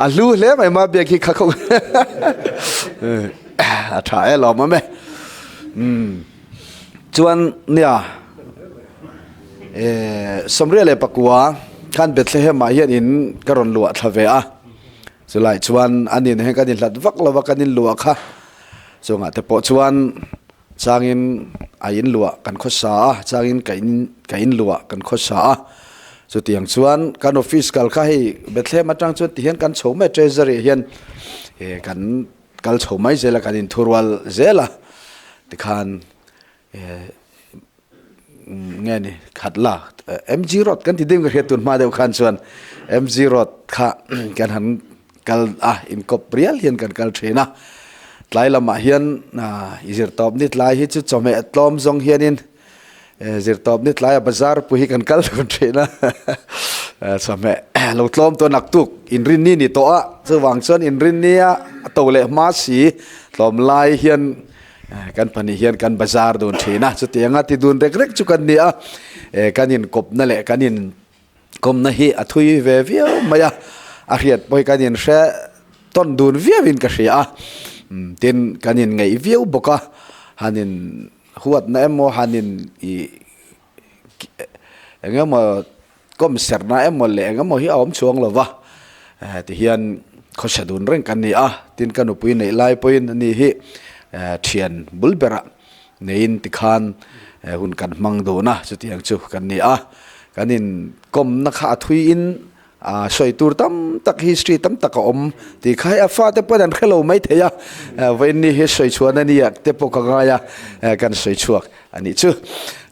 Speaker 7: a hlu hle mai ma biak hi kha kho a tha e lawm awm e chuan nia Sawmriat leh pakua khan Bethlehem ah hian in ka rawn luah thla ve a. Chulai chuan an in hian kan inhlat vak lo va, kan inluah kha chungah te pawh chuan changin a inluah kan khawsa a, changin ka in ka inluah kan khawsa a. Chutiang chuan kan office kal kha hei Bethlehem atang chuan tihian kan chho mai Treasury ah hian kan kal chho mai zel a, kan inthurual zel a tikhan nge ni khat la MG road kan ti ding ka hriat tun hma deuh khan chuan MG road kha kan han kal a inkawp rial hian kan kal thin a tlai lamah hian i zirtawp ni tlai hi chu chawhmeh tlawm zawng hianin zirtawp ni tlaia bazar pui hi kan kal thin thin a chawhmeh lo tlawm tawh naktuk inrinni ni tawh a chuvang chuan inrinni a to leh hma si tlawm lai hian Kan pahnih hian kan bazar dun thin a, chutianga ti dun rek rek chu kan ni a, kan inkawpna leh kan inkawmna hi a thui ve viau mai a, a hriat pawh hi kan inhre tawn dun viauin ka hria a, tin kan inngeih viau bawk a, han in huatna emaw han in ih eng emaw kawm serna emaw leh eng emaw hi a awm chhuang lo va, tihian khawsa dun reng kan ni a, tin ka nupui neih lai pawhin ani hi thian bul berah neiin tikhan hun kan hmang dun a, chutiang chu kan ni a, kan inkawmna kha a thuiin. A sawi tur tam tak, history tam tak a awm tih kha hei a fate pawhin an hre lo mai thei a, vawiin ni hi sawi chhuan a nia te pawh ka ngai a, kan sawi chhuak a nih chu.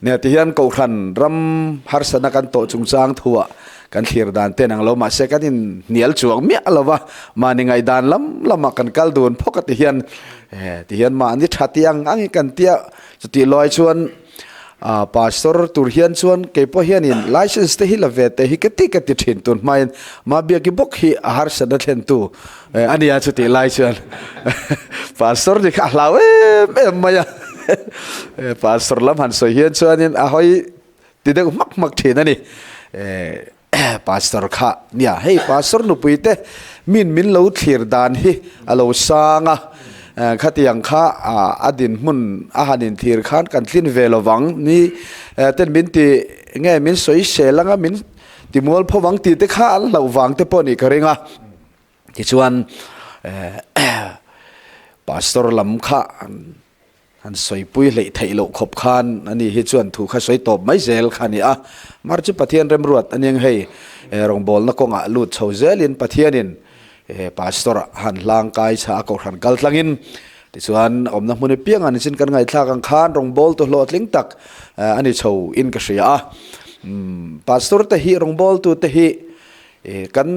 Speaker 7: Nia tihian Kohhran ram harsatna kan tawh chungchang thuah kan thlir dan te nang lo mahse kan inhnial chuang miah lo va, mahni ngaihdan lam lamah kan kal dun phawk a tihian tihian mahni tha tih ang angin kan tia chutih luai chuan A pastor tur hian chuan kei pawh hianin license te hi la ve teh hi ka ti ka ti thin tun hmain Mabiaki bawk hi a harsatna thlentu a nia chutih lai chuan pastor ni kha a hlau em em mai a pastor lam han sawi hian chuanin a hawi ti deuh hmak hmak thin a ni. Pastor kha nia hei pastor nupui te min min lo thlir dan hi a lo sang a khatiang kha a dinhmun a han inthlir khan kan tlin ve lovang ni ten min ti nge min sawi sel anga min ti mual pho vang tih te kha an hlauh vang te pawh nih ka ring a tichuan pastor lam kha Han sawipui hleih theih loh khawp khan ani hi chuan thu kha sawi tawp mai zel kha a ni a. Mar chu Pathian remruat a ning hei rawngbawlna kawngah lut chho zelin Pathianin Pastor ah han hlang kai chha a kohhran kal tlangin tichuan awmna hmun apiang ah nichin kan ngaihthlak ang khan rawngbawltu hlawhtling tak a ni chho in ka hria a. Pastor te hi rawngbawltu te hi kan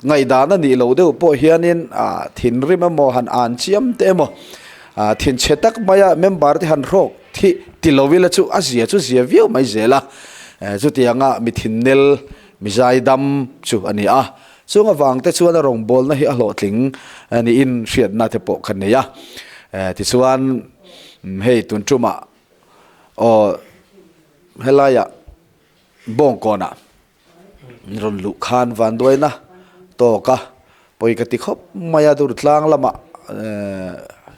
Speaker 7: Ngaihdan a nih loh deuh pawh hianin thinrim emaw han an chiam te emaw thinchhe tak maia member te han hrawk thi ti lo ila chu a zia chu zia viau mai zel a, chutianga mi thinnel mi zaidam chu a ni a, chung avang te chuan a rawngbawlna hi a hlawhtling niin hriatna te pawh ka nei a, tichuan hei tun tumah aw helaiah Bawngkawnah. Rawn luh khan vanduaina tawk a, pawi ka ti khawp mai a, Durtlang lamah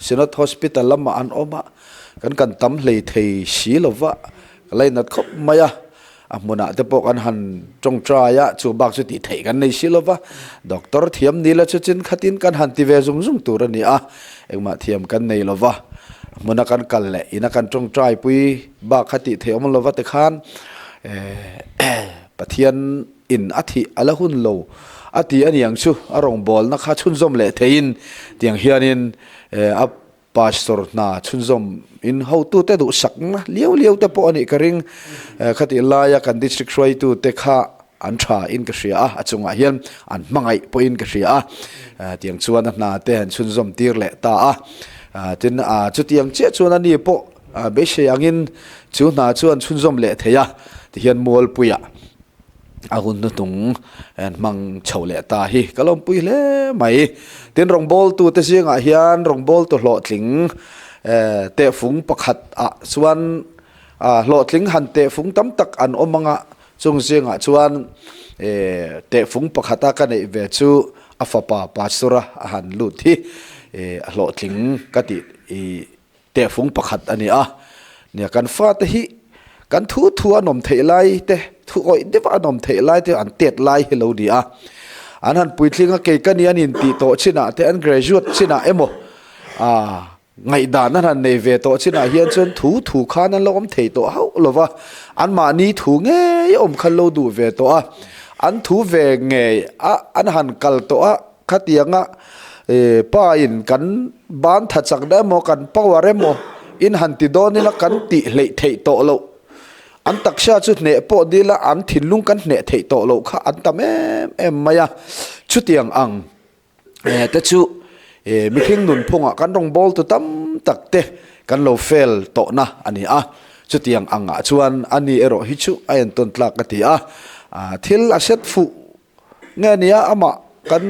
Speaker 7: Synod Hospital lamah an awm a, kan kan tam hlei thei si lo va, ka lainat khawp mai a, a hmunah te pawh kan han tawngtai a, chu bak chu tih theih kan nei si lo va, Doctor thiam ni la chu chin khatin kan han ti ve zung zung tur a ni a, engmah thiam kan nei lo va, a hmuna kan kal leh ina kan tawngtai pui bak kha tih theih awm lo va tikhan. Pathian in a thih a la hun lo a ti a niang chu a rawngbawlna kha chhunzawm leh theiin tiang hianin a pastor hna chhunzawm in hotute duhsakna liau liau te pawh a nih ka ring. Khatih laia kan district hruaitute kha an tha in ka hria a, a chungah hian an hmangaih pawhin ka hria a, tiang chuan a hna te han chhunzawm tir leh ta a. Tin, chutiang chiah chuan a ni pawh Beisei angin chu hna chuan chhunzawm leh thei a, tihian Mualpuia a hun hnuhnung hmang chho leh ta hi ka lawmpui hle mai. Tin, rawngbawltute zingah hian rawngbawltu hlawhtling tehfung pakhat ah chuan hlawhtling han tehfung tam tak an awm anga chung zingah chuan tehfung pakhata ka neih ve chu a fapa Pastor-a a han lut hi a hlawhtling ka tih Tehfung pakhat a ni a, nia kan fate hi kan thu thu an awm theih lai te, thu awih deuh an awm theih lai te an tet lai hi lo ni a. An han puitling a kei ka ni an intih tawh chinah te an graduate chinah emaw ah ngaihdan an han nei ve tawh chinah hian chuan thu thu khan an lo awm thei tawh hauh lo va, anmahni thu ngei awm kha an lo duh ve tawh a, an thu ve ngei a an han kal tawh a. Khatianga pa in kan ban tha chak na emaw kan power emaw in han ti dawn ila kan tih hleih theih tawh loh an taksa chu hneh pawh dil a an thinlung kan hneh theih tawh loh kha an tam em em mai a chutiang ang te chu mihring nunphungah kan rawngbâwl tu tam tak te kan lo fail tawhna a ni a chutiang angah chuan ani erawh hi chu a entawn tlak ka ti a thil a set fuh Nge nia amah kan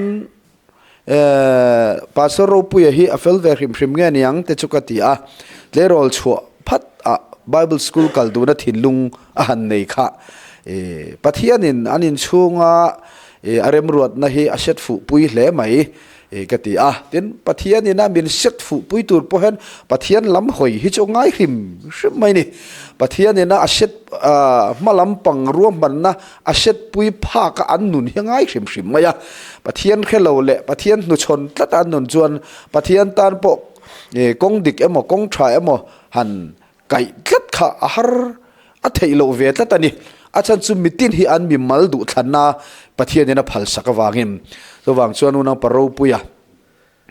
Speaker 7: Pastor Ropuia hi a fel ve hrim hrim nge niang te chu ka ti a, tleirawl chhuah phat ah Bible School kal duhna thinlung a han nei kha Pathianin an inchhunga a remruatna hi a hriat fuh pui hle mai. Ka ti a, tin Pathian ina min set fuh pui tur pawh hian Pathian lam hawi hi chu ngai hrim hrim mai ni. Pathian ina a set hma lam pang ruahmanna a set pui phak a an nun hi ngai hrim hrim mai a. Pathian hre lo leh Pathian hnuchhawn tlat a an nun chuan Pathian tan pawh kawng dik emaw kawng tha emaw han kaih tlat kha a har a theih loh ve tlat a ni. A chhan chu mitin hi an mimal duhthlanna Pathianin a phalsak avangin. Chuvang chuan unaupa ropuia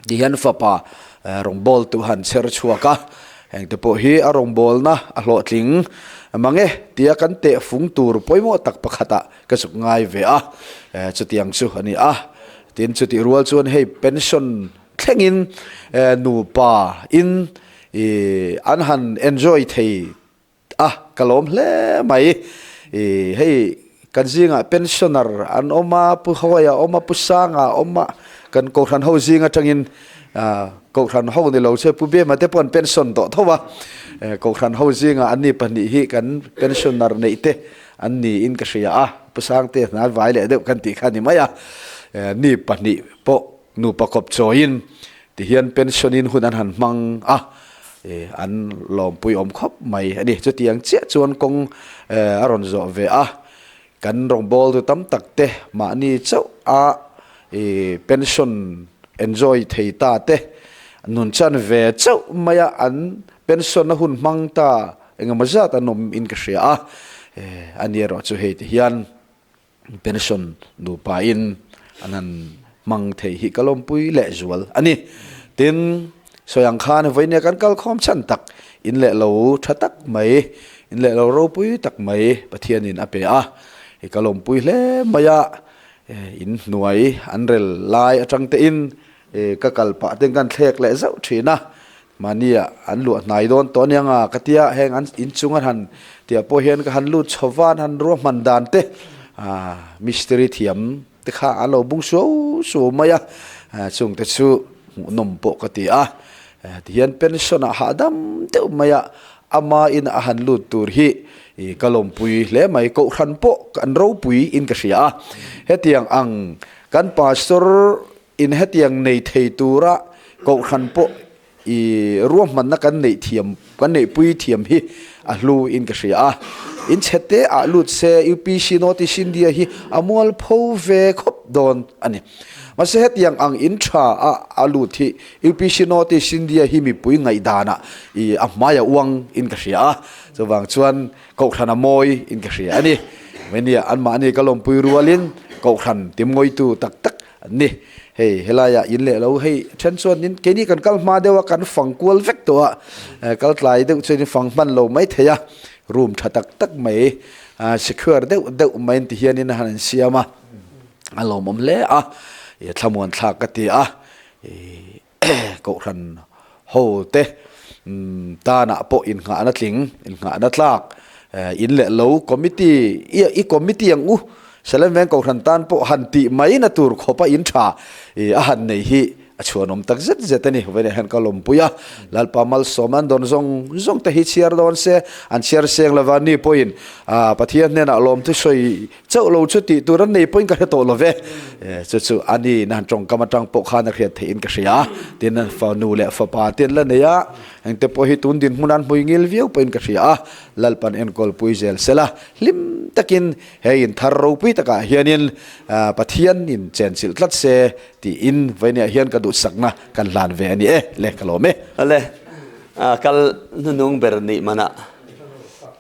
Speaker 7: ti hian fapa rawngbawltu tu han chher chhuak a, hengte pawh hi a rawngbawlna a hlawhtling mang e tia kan tehfung tur pawimawh tak pakhatah ka zuk ngai ve a, chutiang chu a ni a. Tin, chutih rual chuan hei pension thlengin nupa in an han enjoy thei A, ka lawm hle mai. I, hei kan zingah pensioner an awm a, Pu Hawia a awm a, Pu Sanga a awm a, kan Kohhran ho zing atangin Kohhran ho ni lo che Pu Bema te pawh an pension tawh tho a, Kohhran ho zingah anni pahnih hi kan pensioner neih te an niin ka hria a, Pu Sangte hna vai leh deuh kan tih kha a ni mai a, ni pahnih pawh nupa kawp chawiin Tihian pension in hun an han hmang a, an lawmpui awm khawp mai a ni. Chutiang chiah chuan kawng a rawn zawh ve a, kan rawngbawltu tam tak te mahni chauh a pension enjoy thei ta te, nun chan ve chauh mai a an pension a hun hmang ta engemaw zat an awm in ka hria a, a ni erawh chu hei tihian. Pension nupa in an han hmang thei hi ka lawmpui leh zual a ni. Tin, sawi ang khan vawinia kan kal khawm chhan tak, in leh lo tha tak mai, in leh lo ropui tak mai Pathianin a pe a, i ka lawmpui hle mai a, in hnuai an rel lai atang te in ka kal pah ten kan thlek leh zauh thin a, Mahnia an luah hnai dawn tawh aniang a, ka tia heng an inchung an han tih pawh hian ka han lut chho va, an han ruahman dan te ah mistiri thiam te kha an lo bung suau suau mai a, chung te chu hmuhnawm pawh ka ti a, tihian pension ah hahdam deuh mai a, ama in a han lut tur hi ka lawmpui hle mai, kohhran pawh kan ropui in ka hria a, hetiang ang kan pastor In hetiang nei thei tura kohhran pawh i ruahmanna kan neih thiam, kan neihpui thiam hi a hlu in ka hria a. In chhete ah lut se UPC North East India hi a mualpho ve khawp dawn a ni. Mahse hetiang ang in tha a a lut hi UPC North East India hi mipui ngaihdanah i a hmai a uang in ka hria a. Chuvang chuan kohhran a mawi in ka hria a ni. Mania anmahni ka lawmpui rualin kohhran timngawitu tak tak An ni. Hei helaiah in leh lo hei then chuan in keini kan kal hma deuh a kan fang kual vek tawh a, kal tlai deuh chuan in fang hman lo mai thei a, room tha tak tak mai secure deuh deuh mai an ti hian in a han insiam a, a lawmawm hle a, thlamuan thlak ka ti a. Kohhran ho te tanah pawh innghahna tling, innghahna tlak, in leh lo committee, i committee ang u, Salem Veng Kohhran tan pawh han tih mai na tur khawpa in tha a han nei hi a chhuanawm tak zet zet a ni. Vawiinah hian ka lawmpui a, Lalpa Malsawm an dawn zawng zawng te hi chhiar dawn se, an chhiar seng lova ni pawhin Pathian hnenah lawmthu sawi Chauh lo chu tih tur an nei pawhin ka hre tawh lo ve. Chu chu a ni na han tawngkam atang pawh khan a hriat theihin ka hria a. Tin, fanu leh fapa te an la nei a, engte pawh hi tun dinhmun an hmui ngil viau pawhin ka hria a. Lalpan enkawl pui zel sela, hlim takin he in thar ropui takah hianin Pathian in chenchilh tlat se tiin vawinia hian ka duhsakna kan hlan ve a ni e le ka lawm e.
Speaker 8: Awle, kal hnunung ber nih manah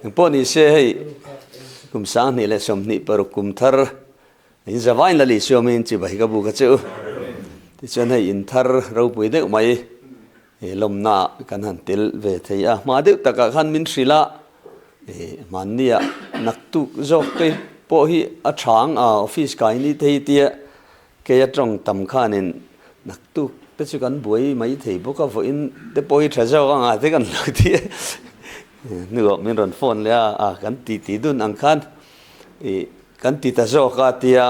Speaker 8: Engpawh ni se hei kum 2026 kum thar in zavain la lih suamin chibai ka bu ka che u. Tichuan hei in thar ropui deuh mai lawmna ah kan han tel ve thei a. Hma deuh takah khan min hrilh a, hmannia naktuk zawk te pawh hi a thang a office kai ni te hi tia Kei a tawng tam khanin naktuk te chu kan buai mai thei bawk a, vawiin te pawh hi tha zawk anga te kan lo ti a, hnuah min rawn phone leh a, a kan ti ti dun ang khan ih kan ti ta zawk a tia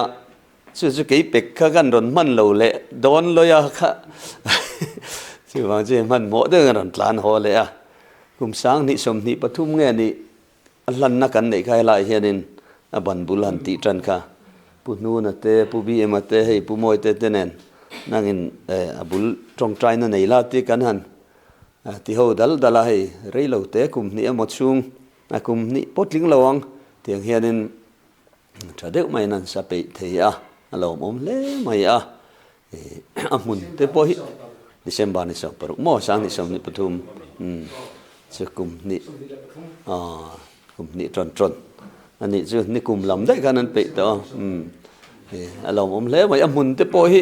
Speaker 8: chu chu kei pek kha kan rawn hman lo leh dawn lawi a kha chuvang chu hmanhmawh deuhin a rawn tlan haw leh a, kum 2023 nge nih A hlanna kan neih kha helaiah hianin a ban bul han tih tan kha Pu Hnuna te, Pu BM-a te, hei Pu Mawite te nen nangin a bul tawngtaina nei la tih kan han ti ho dal dal a, hei rei lo te kum hnih emaw chhung a kum hnih pawh tling lo ang tiang hianin tha deuh maiin an sa peih thei a, a lawmawm hle mai a. A hmun te pawh hi December ni 16 maw 2023 chu kum hnih kum hnih tawn tawn A nih chu nikum lam daih khan an peih tawh a, umm a lawmawm hle mai. A hmun te pawh hi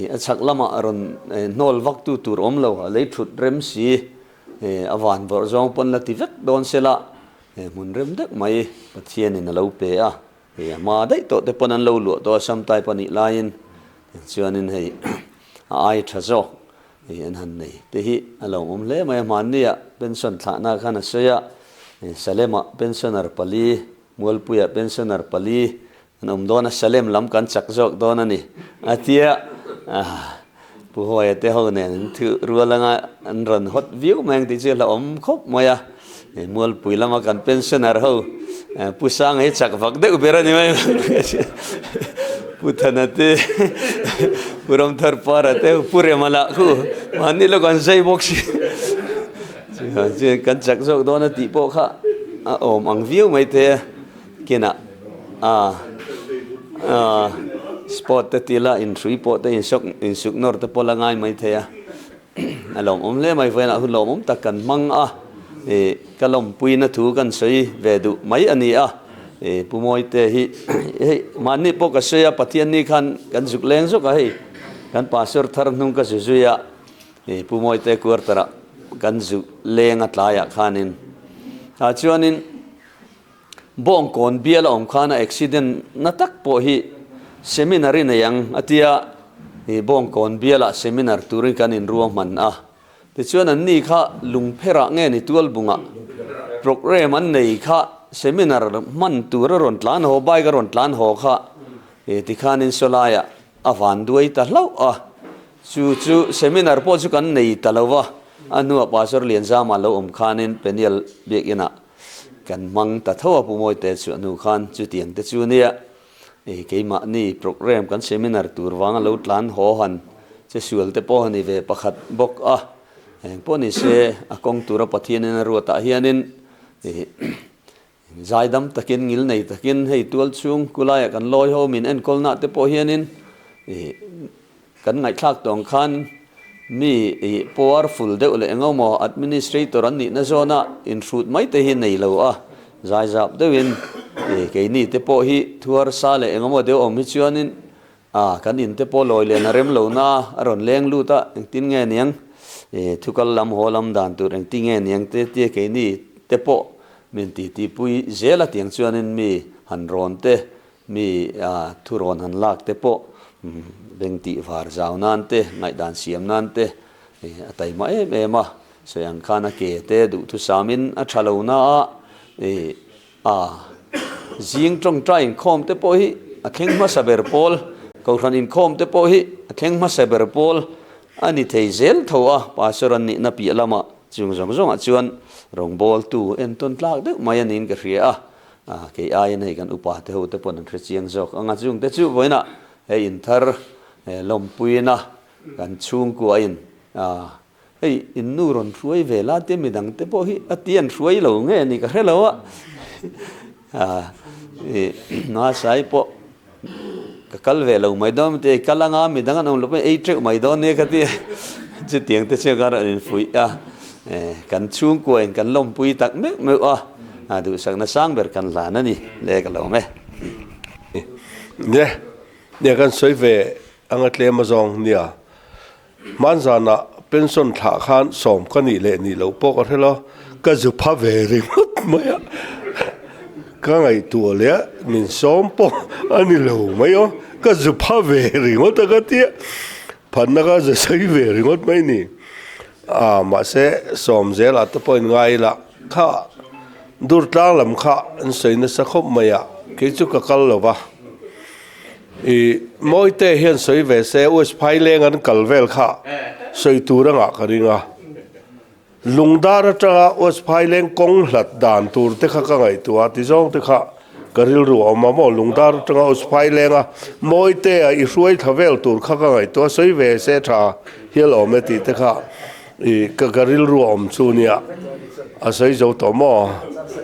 Speaker 8: a chhak lamah a rawn hnawl vak tu tur awm lo, a lei thut rem si, a van vawrh zawng pawn la ti vek dawn sela hmun rem deuh mai Pathianin a lo pe a. Hei a hma daih tawh te pawn an lo luah tawh a, sam type a nih laiin chuanin hei a ai tha zawk hei an han nei te hi a lo awm hle mai a. Hmannia pension thlahna khan a sawi a, Salem-ah pensioner pali, Mualpuiah pensioner pali an awm dawn a, Salem lam kan chak zawk dawn a ni a tia. Pu Huaia te ho nen an thu rual anga an rawn hawt viau mai ang tih chu a hlauhawm khawp mai a. Mualpui lama kan pensioner ho Pu Sanga hi chak vak deuh ber a ni mai. Pu Thana te, Pu Ramthar Para te, Pu Rema lah khu mahni lawk an zai bawk si. Chuan kan chak zawk dawn a tih pawh kha a awm ang viau mai thei a. Kinah a sport te tila inhrui pawh te insuk insuk nawr te pawh la ngai mai thei a, a lawmawm hle mai vawiinah hun lawmawm tak kan hmang a, ih ka lawmpuina thu kan sawi ve duh mai a ni a, ih Pu Mawite hi hei mahni pawh ka sawi a Pathianni khan kan zuk leng zawk a hei kan pastor thar hnung ka zu zui a, ih Pu Mawite quarter ah kan zuk leng a tlaiah khanin tah chuanin. Bawngkawn bial a awm khan a accident na tak pawh hi seminar i nei ang a tia, i Bawngkawn bialah seminar turin kan inruahman a, tichuan an ni kha lungpherah nge ni tualbungah program an nei kha seminar hman tur a rawn tlan haw, bike a rawn tlan haw kha i tikhanin sawlaiah a van duai ta hlauh a, chu chu seminar pawh chu kan nei ta lo va, a hnuah Pastor Lianzama lo awm khanin Peniel biakinah Kan hmang ta tho a Pu Mawite chu a hnu khan chutiang te chu nia i keimahni program kan seminar tur vanga lo tlan haw han che sual te pawh a ni ve pakhat bawk a, eng pawh ni se a kawng tura Pathianin a ruatah hianin i zaidam takin ngil nei takin hei tual chhung kulaiah kan lawi ho min enkawlna te pawh hianin i Kan ngaihthlak tawng khan mi i powerful deuh leh eng emaw administrator an nihna zawna inhrut mai te hi nei lo a, zaizap deuhin i keini te pawh hi thuarsa leh eng emaw deuh awm hi chuanin a kan in te pawh lawi len a rem lo na a rawn leng lut a, engtin nge niang i thukal lam haw lam dan tur engtin nge niang te tia keini te pawh min titipui zel a tiang chuanin mi han rawn te Mi thurawn han lak te pawh beng tih var zau nan te, ngaihdan siam nan te a taima em em a. Sawi ang khan a ke te duhthusamin a tha lo na a, a zing tawngtai inkhawm te pawh hi a thleng hmasa ber pawl, kohhran inkhawm te pawh hi a thleng hmasa ber pawl a ni thei zel tho a, pastor an nihna piah lamah chung zawng zawngah chuan rawngbawltu entawn tlak deuh mai a niin ka hria a. A, kei aiin hei kan upa te ho te pawn an hre chiang zawk ang a, chung te chu vawiinah hei inthar lawmpuina kan chhungkua in a, hei in nu rawn hruai ve la te midang te pawh hi a ti an hruai lo nge ni ka hre lo a, a i Masai pawh ka kal ve lo mai dawn te kal anga midang an awm lo pawh ei teuh mai dawn nia ka ti a, chutiang te chu ka rawn infuih a, kan chhungkua in kan lawmpui tak meuh meuh a, a duhsakna sang ber kan hlan a ni le ka lawm e.
Speaker 1: Nia, nia kan sawi ve anga tlem azawng nia. Hmanzanah pension thlah khan sawm ka nih leh nih loh pawh ka hre lo, ka zu pha ve ringawt mai a, ka ngaihtuah leh a, min sawm pawh a ni lo mai aw, ka zu pha ve ringawt a ka ti a, phatna ka zu sawi ve ringawt mai ni. A mahse sawm zelah te pawhin ngai ila kha Durtlang lam kha an sawi nasa khawp mai a, kei chu ka kal lo va. I Mawite hian sawi ve se US Phaileng an kal vel kha sawi tur anga ka ring a. Lungdar atanga US Phaileng kawng hlat dan tur te kha ka ngaihtuah a, tizawng te kha ka rilru a awm a maw. Lungdar atanga US Phaileng a Mawite a i hruai thla vel tur kha ka ngaihtuah a, sawi ve se tha hial awm e tih te kha i ka ka rilru a awm chu nia. A sawi zo tawh maw?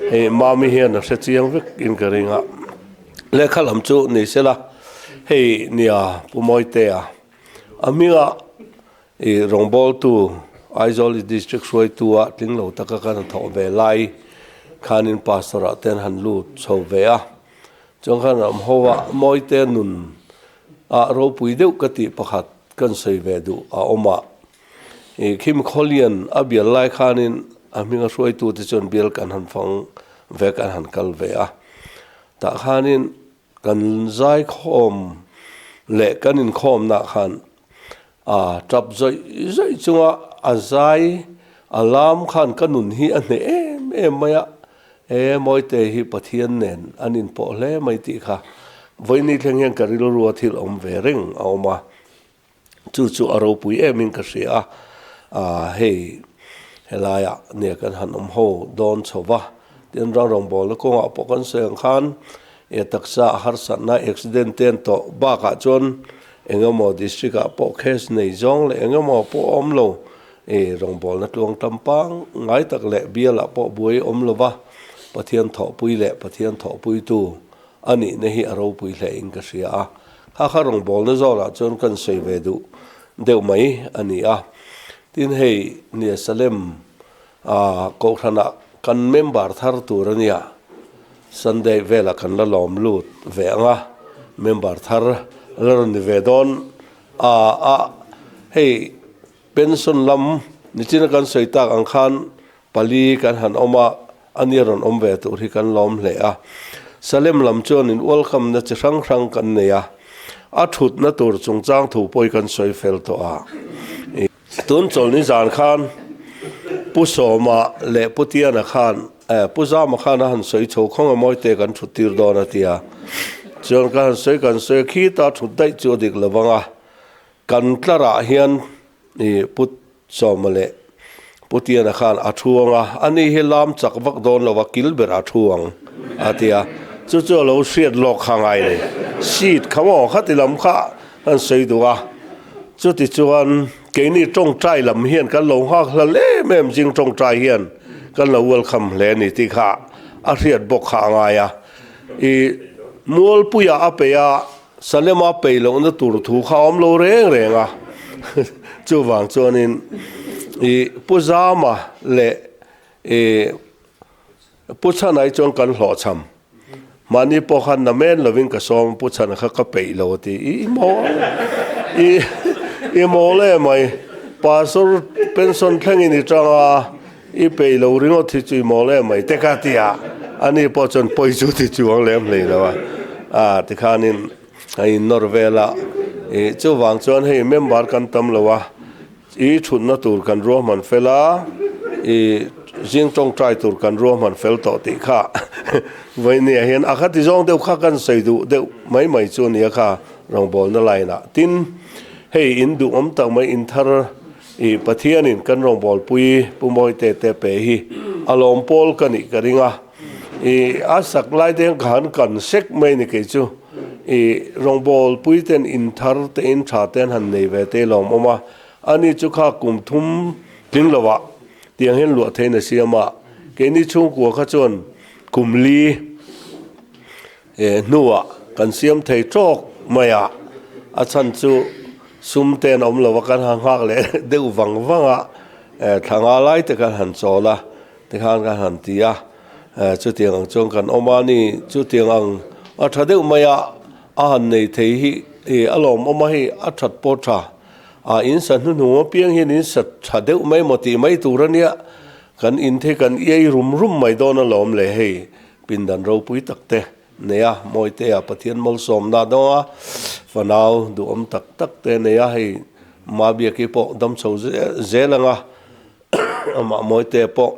Speaker 1: Hei Mami hian a hre chiang vek in ka ring a. Lehkha lam chu ni sela, hei nia Pu Mawitea a hminga i rawngbawltu Aizawl District hruaitua tling lo taka kan thawh ve lai khanin pastor ah te an han lut chho ve a, chuan khan ram ho ah Mawite nun ah ropui deuh ka tih pakhat kan sawi ve duh a awm a, ih khim khawlian a bial lai khanin a hminga hruaitu te chuan bial kan han fang ve kan han kal ve a, tah khanin Kan zaikhawm leh kan inkhawmna khan a tap zawih zawih chunga a zai a lam khan ka nun hi a hneh em em mai a, e Mawite hi Pathian nen an inpawh hle mai tih kha vawiini thleng hian ka rilrua thil awm ve reng a awm a. Chu chu a ropui emin ka hria a, aah hei helaiah nia kan han awm ho dawn chho va, tin ram rawngbawlna kawngah pawh kan sawi ang khan e taksa a harsatna accident te an tawh bakah chuan eng emaw district ah pawh case nei zawng leh eng emaw pawh a awm lo e rawngbawlna tluang tam pangngai tak leh bialah pawh buai awm lo va, Pathian thawhpui leh Pathian thawhpuitu a nihna hi a ropui hle in ka hria a, kha kha rawngbawlna zawlah chuan kan sawi ve duh deuh mai a ni a. Tin hei nia Salem ah kohhranah kan member thar tur a nia, Sunday velah kan la lawm lut ve ang a, member thar la rawn ni ve dawn a a, hei pension lam nichina kan sawi tak ang khan Pali kan han awm a, a ni rawn awm ve tur hi kan lawm hle a. Salem lam chuan in ualkamna chi hrang hrang kan nei a, a thutna tur chungchang thu pawh hi kan sawi fel tawh a. Tun chawlhni zan khan Pu Sawma leh Pu Tiana khan, Pu Zama khan a han sawi chho khawng a mawite kan thut tir dawn a ti a. Chuan ka han sawi kan sawi a, khita thut daih chu a dik lo vang a, kan tlarah hian Pu Sawma leh Pu Tiana khan a thu ang a, ani hi lam chak vak dawn lo a, kil ber a thu ang a ti a, chu chu a lo hriat lawk kha ngai nei. Seat kha maw khati lam kha kan sawi duh a, chuti chuan keini tawngtai lam hian kan lo nghak hlal em em zing tawngtai hian kan lo welcome hle a ni tih kha a hriat bawk kha a ngai a. I Mualpuia a peih a. Salema peih lohna tur thu kha a awm lo reng reng a, chuvang chuanin i Pu Zama leh i Pu Chhanai chuan kan hlawhchham. Mahni pawh khan namen lovin ka sawm, Pu Chhana kha ka peih lo a ti, i mawl, i i mawl em mai, Pastor pension thlengin i tang a, i peih lo ringawt hi chu i mawl em mai te ka ti a, ani pawh chuan pawi chu ti chuang lem hlei lo a, a tikhanin a innawr vel a, ih chuvang chuan hei member kan tam lo a, i thutna tur kan ruahman fel a, ih zing tawngtai tur kan ruahman fel tawh tih kha vawinia hian a kha ti zawng deuh kha kan sawi duh deuh mai mai chu ania kha rawngbawlna line ah tin hei in duhawm tak mai inthar I Pathianin kan rawngbawlpui Pu Mawite te pe hi a lawm pawl ka nih ka ring a, i a sak lai te hian ka han kan sek mai ni kei chu. I rawngbawlpui ten in thar te in tha te an han nei ve te lawm awm a, ani chu kha kum thum tling lo ah tiang hian luah thein a siam a, keini chhungkua kha chuan kum li hnuah kan siam thei tawk mai a, a chhan chu sum te an awm lo a, kan han nghak leh deuh vang vang a, thla nga lai te kan han chawl a, tikhan kan han ti a, chutiang ang chuan kan awm a ni, chutiang ang a tha deuh mai a, a han nei thei hi a lawmawm a hei a that pawh tha, a in sa hnuhnung apiang hian in sa tha deuh mai maw tih mai tur a nia, kan in the kan iai rum rum mai dawn alawm le hei. Pindan ropui tak te nei a, Mawitea Pathian malsawmna dawng a, fanau duhawm tak tak te nei a, hei Mabiaki pawh dam chho zel ang a, amah Mawitea pawh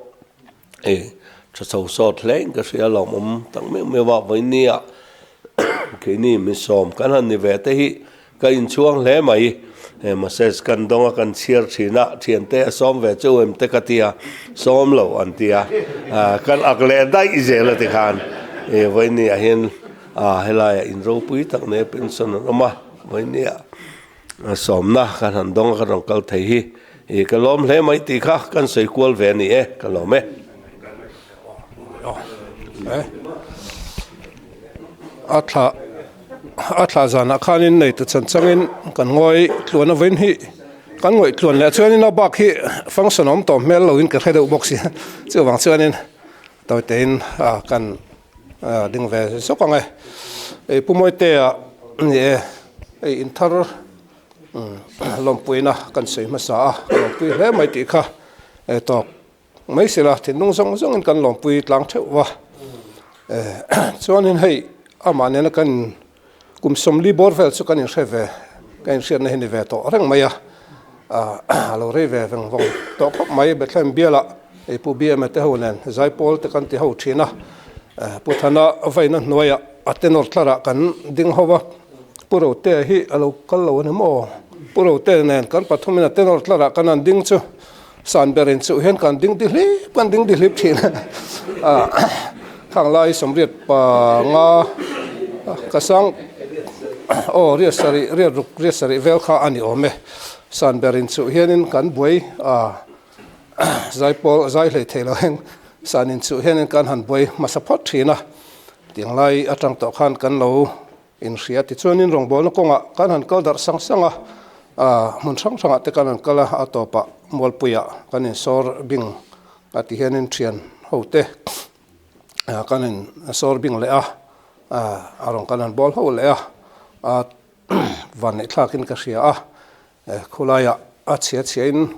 Speaker 1: hei tha chho sawt hle in ka hria lawmawm tak meuh meuh a, vawinia keini misawm kan han ni ve te hi Ka inchhuang hle mai. He message kan dawng a, kan chhiar thin a, thiante a sawm ve chu em te ka ti a, sawm lo an ti a, kan ak leh daih zel a ti khan e vawinia hian helaiah in ropui tak nei a pension an awm a, vawinia sawmna kan han dawng a, kan rawn kal thei hi i ka lawm hle mai tih kha kan sawi kual ve a ni e, ka lawm e.
Speaker 5: A thla. A thla zanah khanin nei ta chan changin kan ngawi tluan a vawiin hi kan ngawih tluan leh chuanin a bak hi function a awm tawh hmel loin ka hre deuh bawk si chuvang chuanin
Speaker 9: Tawitein kan ding ve zawk ang e. Ei Pu Mawitea ni e, ei inthar lawmpuina kan sawi hmasa a, ka lawmpui hle mai tih kha tawk mai sela thinlung zawng zawngin kan lawmpui tlang theuh va. Chuanin hei amah nena kan kum 40 bawr vel chu kan inhre ve, ka inhriatna hi ni ve tawh reng mai a, a lo rei ve veng vawng tawh khawp mai. Bethlehem bialah ei Pu BM-a te ho nen Zaipawl te kan ti ho thin a, Pu Thana vaina hnuaiah a tenor tlarah kan ding ho va, Pu Rotea hi a lo kal lo a ni maw? Pu Rotea nen kan pathumin a tenor tlarah kan han ding chu san berin chuh hian kan ding dihlip kan ding dihlip thin a, khang lai 85 ka sang aw riat sarih riat ruk riat sarih vel kha a ni awm e, san berin chuh hianin kan buai a zaipawl zai hlei thei lo heng san in chuh hianin kan han buai hmasa phawt thin a, tiang lai atang tawh khan kan lo Inhria tichuanin rawngbawlna kawngah kan han kal darh sang sang a, hmun hrang hrangah te kan han kal a, a tawpah Mualpuiah kan insawr bing a ti hianin thian ho te kan insawr bing leh a, a rawn kan han bawl ho leh a, a vanneih thlakin ka hria a, khulaiah a chhia chhiain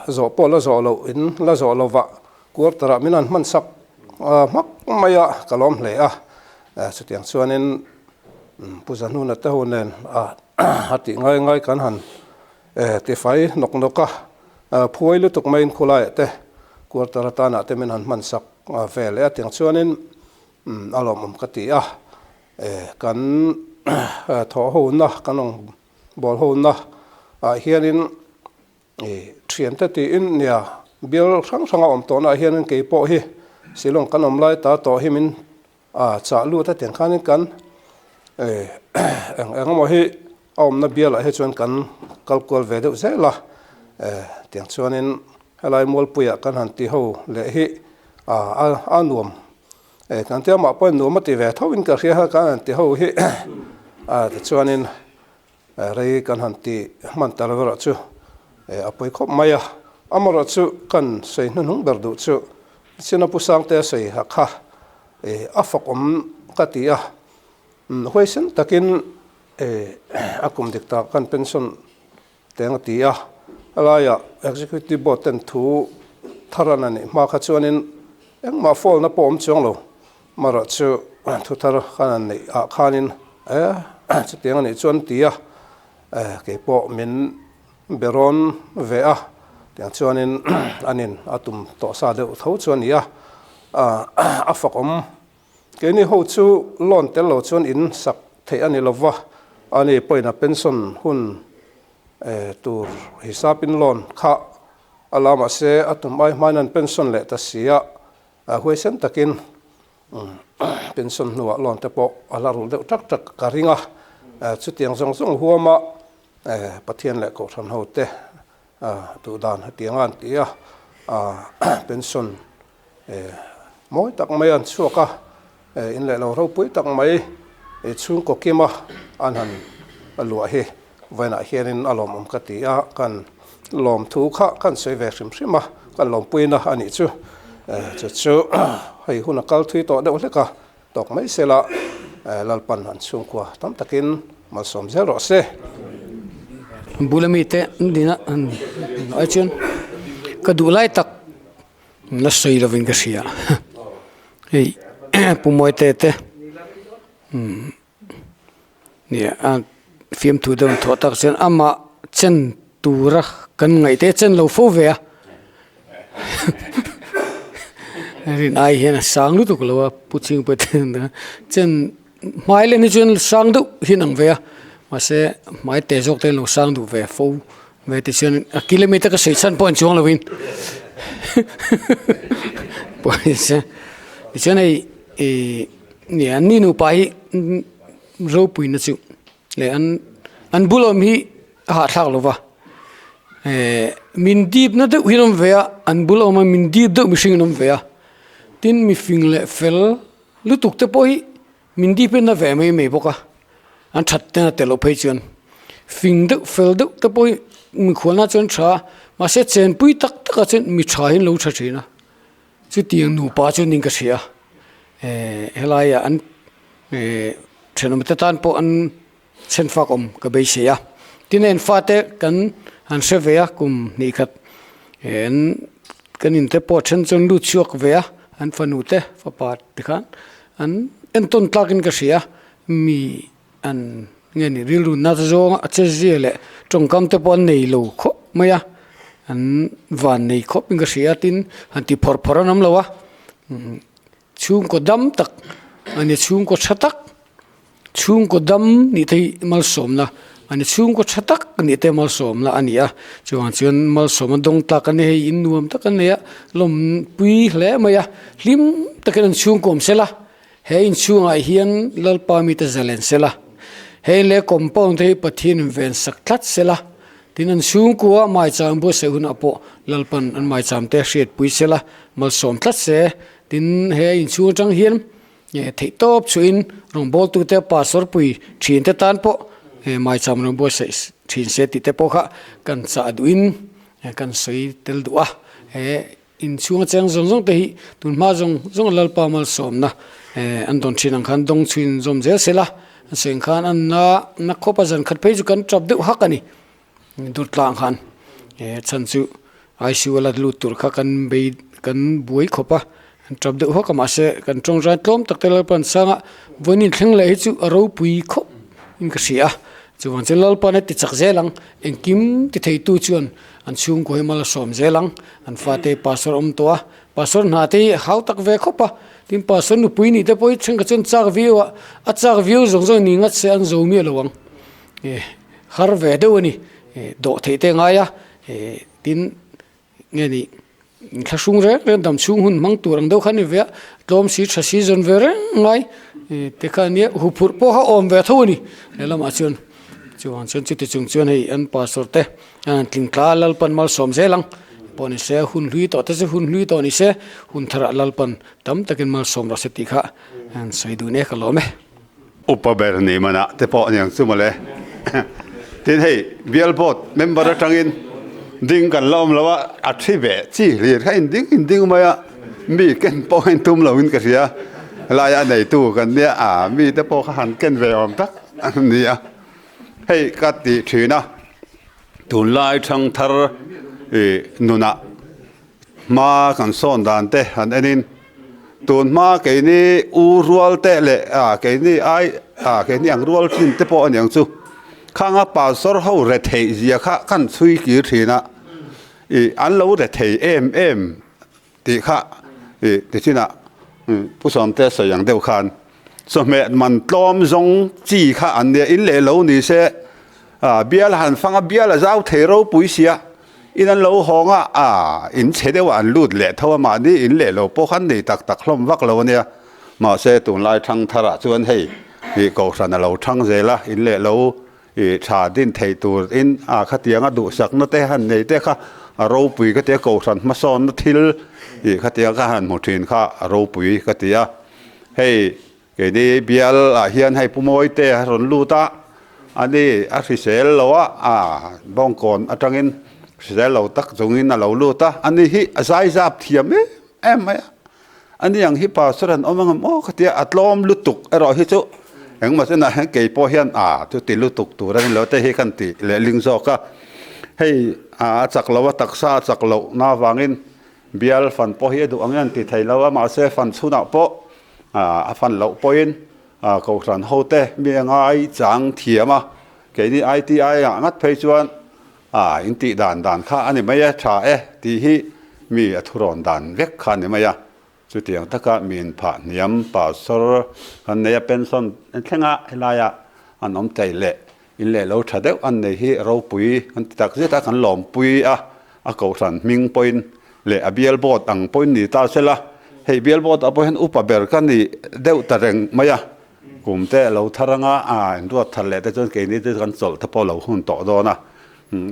Speaker 9: zawh pawh la zawh loh in la zawh lovah quarter ah min han hman sak hmak mai a, ka lawm hle a. Chutiang chuanin Pu Zahnuna te ho nen a tih ngai ngai kan han tifai nawk nawk a, phuai lutuk maiin khulaiah te quarter atanah te min han hman sak ve leh a. Tiang chuanin a lawmawm ka ti a, kan thawh hona kan awng bawl hona ah hianin Thiante tiin nia bial hrang hranga awm tawhnaah hianin kei pawh hi Shillong kan awm lai ta tawh hi min chah lut a tiang khanin kan eng eng emaw hi a awmna bialah hi chuan kan kal kual ve deuh zel a, tiang chuanin helai Mualpuiah kan han ti ho leh hi a nuam kan tia mah pawhin nuam a ti ve tho in ka hria kan han ti ho hi tichuanin Rei kan han ti hman ta lo erawh chu a pawi khawp mai a, amaherawh chu kan sawi hnuhnung ber duh chu China Pu Sangtea sawi ha kha a fakawm ka ti a, huaisen takin a kum dik tak kan pension teng a ti a, helaiah Executive Board ten thu thar an anih hma kha chuanin engmah fault na pawh awm chuang lo. Amaherawh chu thu thar khan an neih ah khanin eh chutiang anih chuan ti a, kei pawh min be rawn ve a, tiang chuanin anin a tum tawh sa deuh tho chu a ni a, a fak awm. Keini ho chu loan tel lo chuan in sak theih a ni lo va, ani pawhin a pension hun tur hisapin loan kha a la mahse a tum ai hmain an pension leh ta si a, Huaisen takin pension hnuah loan te pawh a la rulh deuh tak tak ka ring a, chutiang zawng zawng huama Pathian leh Kohhran ho te duhdan hetiang a an ti a, pension mawi tak mai an chhuak a, in leh lo ropui tak mai chhungkaw kima an han luah hi vawiinah hianin a lawmawm ka ti a, kan lawmthu kha kan sawi ve hrim hrim a, kan lawmpuina a nih chu. Chu chu hei hun a kal thui tawh deuh hlek a, tawk mai sela Lalpan an chhungkua tam takin malsawm zel rawh se.
Speaker 10: Bula mite dina ai chuan ka duh lai tak la sawi lovin ka hria hei Pu Mawite te nia a fiamthu deuh an thawh tak chuan amah chen tura kan ngaih te chen lo fo ve a rin ai hian a sang lutuk lo a Pu Chhingpui te chen hmai len hi chuan sang deuh hi an ang ve a mahse hmai te zawk te an lo sang duh ve fo ve ti chuan a kilometer ka sawi chhan pawh an chuang lovin pawisa tichuan hei ih nia an ni nupa hi ropuina chu leh an an bul awm hi a hahthlak lo va eh min dip na deuh hi an awm ve a an bul awm a min dip deuh mihring an awm ve a tin mifing leh fel lutuk te pawh hi Min dip in a ve mai mai bawk a, an that ten a tel loh phei chuan fing deuh fel deuh te pawh hi mikhualna chuan tha a, mahse chenpui tak takah chuan mi tha hi an lo tha thin a. Chutiang nupa chu niin ka hria. Helaiah an thenawmte tan pawh an chhenfak awm ka beisei a. Tin a infate kan han hre ve a, kum hnih khat an kan inte pawh then chuan lut chhuak ve a, an fanu te fapa te khan an entawn tlakin ka hria. Mi an nge ni rilru nat zawng a che zia leh tawngkam te pawh an nei lo khawp mai a, an van nei khawp in ka hria tin han ti phawrh phawrh an awm lo a, chhungkaw dam tak a ni chhungkaw tha tak chhungkaw dam nih te hi malsawmna a ni chhungkaw tha tak nih te malsawmna a ni a chuvang chuan malsawmna dawng tlak a ni hei in nuam tak a nei a lawmpui hle mai a hlim takin an chhungkaw awm sela. He inchhungah hian Lalpa mite zalen sela, he in leh compound te hi Pathian in ven sak tlat sela, tin an chhungkua maicham buatsaih hunah pawh Lalpan an maicham te hriatpui sela, malsawm tlat se, tin he inchhung atang hian theihtawp chhuahin rawngbawltute pastor pui thin te tan pawh maicham rawn buatsaih thin se tih te pawh kha kan chah duhin kan sawi tel duh a, he Inchhunga cheng zawng zawng te hi tun hma zawng zawng Lalpa malsawmna an dawn thin ang khan dawng chhuin zawm zel se la, an sawi ang khan an na na khawp a zan khat phei chu kan tap deuh hak a ni dur tlang khan chhan chu ICU a la lut tur kha kan bei kan buai khawp a an tap deuh hak a mahse kan tawng rai tlawm tak te Lalpa an sang a vawiin inthleng leh hi chu a ropui khawp in ka hria a chuvang chuan Lalpa a ti chak zel ang engkim ti thei tu chuan An chhungkaw hi mal a sawm zel ang, an fate hi pastor awm tawh a, pastor hna te hi hau tak ve khawp a, tin pastor nupui nih te pawh hi thenkhat chuan chak viau a, a chak viau zawng zawng ni ngat se an zo miah lo ang, eh har ve deuh a ni, eh dawh theih te a ngai a, eh tin nge ni thlahrung reng reng dam chhung hun hmang tur ang deuh kha a ni ve a, tlawm si tha si zawn ve reng ngai eh te kha ania huphurh pawh kha awm ve tho a ni lehlamah chuan chuvang chuan chuti chung chuan hei an pastor te. Tlingtla Lalpan malsawm zel ang pawh ni se, hun hlui tawh te chu hun hlui tawh ni se, hun tharah Lalpan tam takin malsawm rawh se tih kha an sawi dun e ka lawm e.
Speaker 11: Upa ber ni manah te pawh aniang chu mawle. Tin hei bial board member atangin ding kan la awm lo a, a thi ve chi hlir kha in ding in ding mai a, mi ken pawh a intum lo in ka hria. Helai a neitu kan nia a, mi te pawh kha han ken ve awm tak a ni a. Hei ka tih thin a, tunlai thangthar ih nunah hma kan sawn dan te han enin tun hma keini u rual te leh ah keini ai ah keini ang rual thin te pawh aniang chu khanga pastor ho re theih zia kha kan chhui kir thin a ih an lo re thei em em tih kha ih tichinah Pu Sawmte sawi ang deuh khan chawhmeh man tlawm zawng chi kha an nia in leh lo ni se ah bial han fang a bial a zau thei ropui sia in an lo hawng a ah in chhe deuh ah an lut leh tho a mahni in leh lo pawh khan nei tak tak hlawm vak lo a nia mahse tunlai thang thar ah chuan hei ih kohhran a lo thang zel a in leh lo Ih tha din theih tur in a khatianga duhsakna te han nei te kha a ropui ka ti a, kohhran hmasawnna thil ih khatiang kha han hmu thin kha a ropui ka ti a. Hei keini bial ah hian hei Pu Mawite a rawn lut a, ani a hrisel lo a, a bawngkawn atangin hrisel lo tak chungin a lo lut a, ani hi a zaizap thiam em em mai a. Ani ang hi pastor an awm angem aw ka tia a tlawm lutuk erawh hi chu engmaw chenah hian kei pawh hian a chuti lutuk tur a ni lo te hi kan ti lehling zawk a, hei a chak lo a taksa a chak loh na avangin bial fan pawh hi a duh ang hian ti thei lo a mahse fan chhunah pawh a fan loh pawhin kohhran ho te mi a ngai chang thiam a keini ITI ah ngat phei chuan A, in tih dan dan kha a ni mai e, tha e tih hi mi a thurawn dan vek kha a ni mai a. Chutiang taka mi inphah hniam pastor kan nei a, pension thlenga helaia an awm thei leh in leh lo tha deuh an nei hi ropui kan ti tak zet a, kan lawmpui a, a kohhran hming pawhin leh a bial board ang pawhin ni ta sela, hei bial board ah pawh hian upa ber ka ni deuh ta reng mai a. Kum te a lo thar anga a inruat thar leh te chuan keini te kan chawlh te pawh a lo hun tawh dawn a,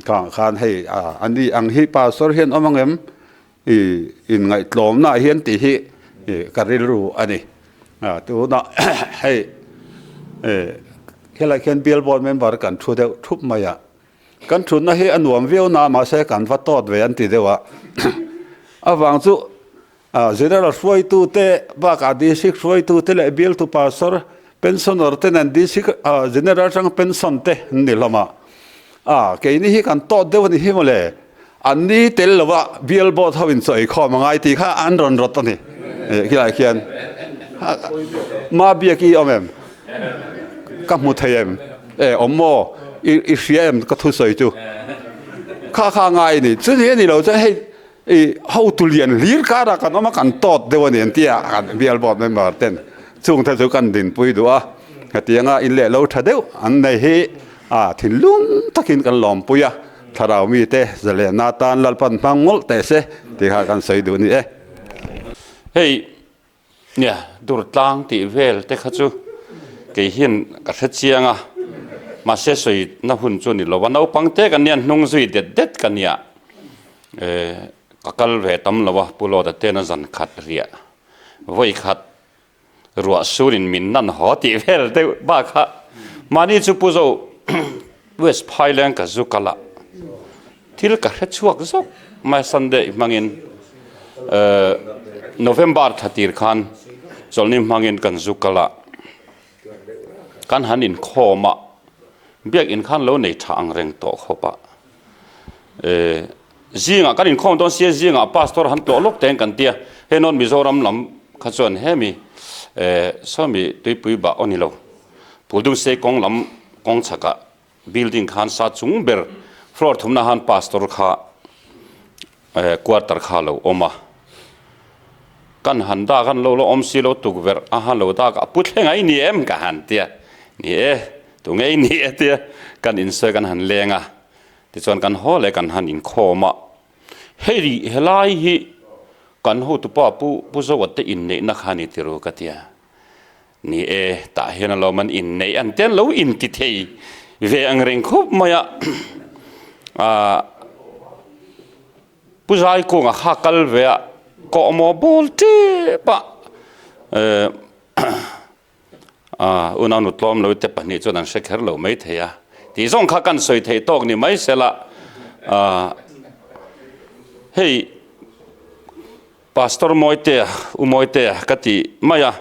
Speaker 11: khang khan hei a ni ang hi pastor hian awm ang em i inngaihtlawmna ah hian tih hi ka rilru a ni. Tunah hei helai khian bial board member kan thu deuh thup mai a, kan thutna hi a nuam viau na mahse kan va tawt ve an ti deuh a, avang chu. General hruaitute bakah District hruaitute leh bialtu pastor pensioner te nen District General atanga pension te an ni hlawm a. A keini hi kan tawt deuh a ni hi mawle. An ni tel lova bial board ho in chaw eikhawm a ngai tih kha an rawn rawt a ni. Khilai khian Ma biak i awm em? Ka hmu thei em? E awm maw? I hria em ka thusawi chu? Kha kha ngai a ni. Chuni a ni lo chuan hei I hotu lian hlir karah kan awm a, kan tawt deuh a ni an ti a, kan bial board member ten chung te chu kan dinpui duh a, hetianga in leh lo tha deuh an nei hi a thinlung takin kan lawmpui a, thlarau mite zalehna atan Lalpan hmang mawlh teh se tih kha kan sawi duh a ni e.
Speaker 1: Hei Nia, Durtlang tih vel te kha chu kei hian ka hre chiang a, mahse sawi na hun chu a ni lo va, naupang te kan nia hnung zui det det ka nia, ka kal ve tam lo a, Pu Lawta tena zan khat riah vawi khat ruah surin min nan haw tih vel deuh bak kha mahni chu Pu Zo West Phaileng ka zu kal a, thil ka hre chhuak zawk mai Sunday hmangin November thla tir khan chawlhni hmangin kan zu kal a, kan han inkhawm a, biakin khan lo nei tha ang reng tawh khawp a, zingah kan inkhawm dawn sia zingah pastor han tlawh lawk teng kan tia, hei nawn Mizoram lam kha chuan hemi sawmi tuipui bah aw ni lo. Puldungsei kawng lam kawng chhakah building khan sa chung ber floor thumna han pastor kha quarter kha lo awm a, kan han dak han lo la awm si lo tukverh a han lo dak a pu thleng ai ni em ka han tia ni e tunge i ni e tia kan insawi kan han leng a tichuan kan haw leh kan han inkhawm a hei helai hi kan hotupa pu pu Zoa te inneihna kha a ni tiro ka tia. Ni e, tah hian alawm an inneih an te lo inti thei ve ang reng khawp mai a. Aah Pu Zaikunga kha kal ve a, kawhmaw bawl tep a, eh aah unau nu tlawm lo te pahnih chuan an hre kher lo mai thei a. Tih zawng kha kan sawi theih tawk ni mai sela, aah hei Pastor Mawitea, U Mawitea ka ti mai a,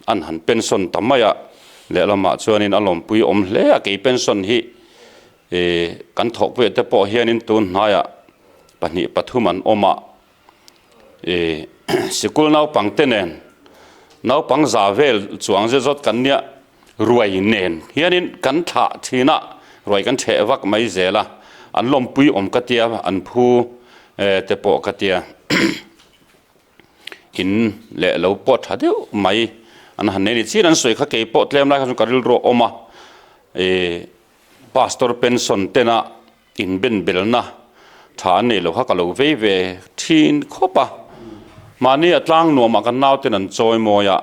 Speaker 1: an han pension ta mai a, lehlamah chuanin a lawmpui awm hle a, kei pension hi kan thawhpuiah te pawh hianin tun hnaiah pahnih pathum an awm a, sikul naupang te nen naupang za vel chuang zet zawt kan nia ruai nen hianin kan thlah thin a, ruai kan theh vak mai zel a, an lawmpui awm ka tia, an phu te pawh ka tia, in leh lo pawh tha deuh mai an han nei a ni. Chin an sawi kha kei pawh tlem lai kha chuan ka rilru a awm a, pastor pension tena inbenbelna tha an nei lo kha ka lo vei ve thin khawp a, mahni a tlang nuamah kan nauten an chawi mawi a,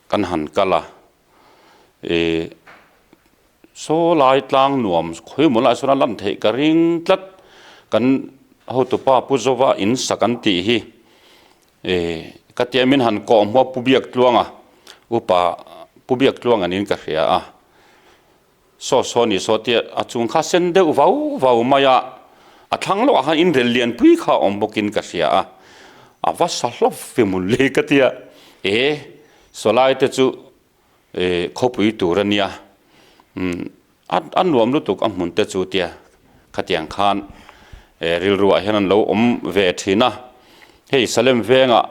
Speaker 1: kan han kal a, ih saw lai tlang nuam khawi maw lai sawn a lan theih ka ring tlat, kan hotupa Pu Zova in sak an tih hi ih ka tia min han kawh hmuh a Pu Biaktluanga upa Pu Biaktluanga niin ka hria a. Saw saw ni saw tia a chung kha sen deuh vau vau mai a, a thlang lawkah khan inrel lianpui kha a awm bawkin ka hria a, a va sa hlawp ve mun le ka tia, e sawlai te chu e khawpui tur a nia, umm a nuam lutuk a hmun te chu tia khatiang khan e rilruah hian an lo awm ve thin a, hei Salem vengah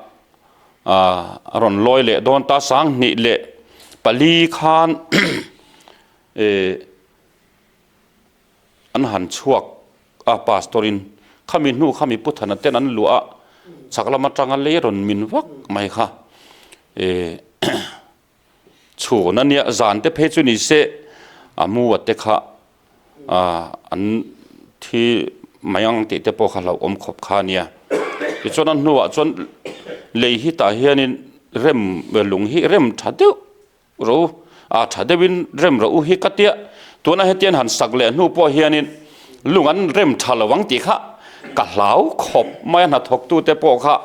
Speaker 1: a rawn lawi leh dawn ta 2004 khan an han chhuak a pastor in khami hnu khami pu thana ten an luah a chhak lam atanga lei rawn min vak mai kha chhun a nia zan te phei chu ni se a mu a te kha an thi mai ang tih te pawh kha hlauhawm khawp kha a nia tichuan a hnuah chuan lei hi tah hianin rem lung hi rem tha deuh ro a tha deuhin rem rawh u hi ka tia tuna hetian han sak leh hnu pawh hianin lung an rem tha lo ang tih kha ka hlau khawp mai a hnathawk tu te pawh kha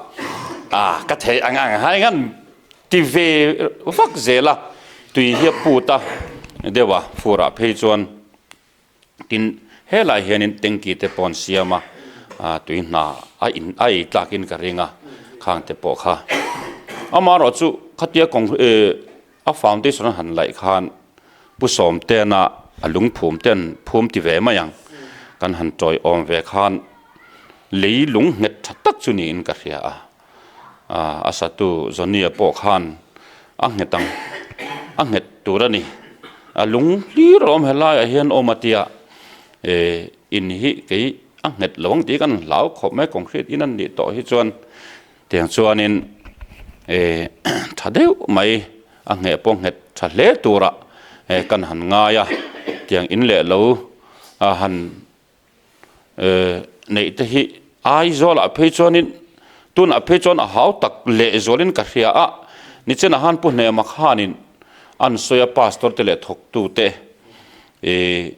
Speaker 1: a ka theih ang ang hai ngan Ti ve vak zel a, tui hi a put a deuh a, furah phei chuan tin helai hianin tanky te pawh an siam a,
Speaker 12: tui hna a in a ei tlak in ka ring a khang te pawh kha amaherawh chu khatia kawng a foundation a han laih khan pu sawm ten a a lungphum ten phum ti ve mai ang kan han tawiawm ve khan lei lung nghet tha tak chu niin ka hria a. A satu Johnny-a pawh khan a nghet ang, a nghet tur a ni. A lung hlir awm helaiah hian awm a tia, eh in hi kei a nghet lo ang tih kan hlau khawp mai, concrete in an nih tawh hi chuan tiang chuanin eh tha deuh mai a ngheh pawh nghet tha hle turah eh kan han ngai a, tiang in leh lo a han neih te hi Aizawl ah phei chuanin tunah phei chuan a hau tak leh zualin ka hria a, nichinah khan Pu Hnema khanin an sawi a pastor te leh thawktu te ih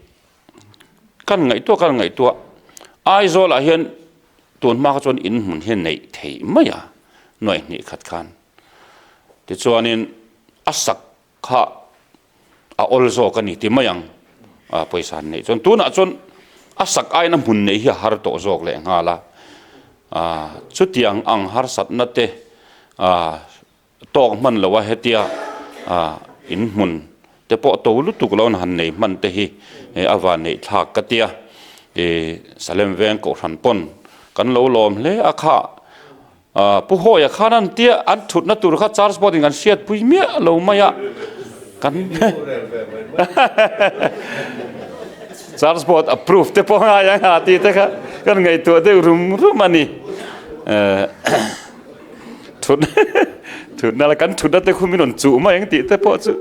Speaker 12: kan ngaihtuah kan ngaihtuah Aizawl ah hian tun hma kha chuan in hmun hi neih theih mai a nuaih hnih khat khan tichuanin a sak kha a awl zawk a ni ti mai ang a pawisa an neih chuan tunah chuan a sak aiin a hmun neih hi a har tawh zawk leh nghal a ah chutiang ang harsatna te ah tawk hman lo a hetia ah in hmun te pawh to lutuk lo an han nei hman te hi a van neih thlak ka tia ih Salem veng kohhran pawn kan lo lawm hle a kha. Pu Hawia khan an tia an thutna tur kha charge board in kan hriatpui miah lo mai a, kan charge board approve te pawh ngai ang ha tih te kha kan ngaihtuah deuh rum rum a ni. Thut thutna la kan thutna te khu min rawn chuh mai ang tih te pawh chu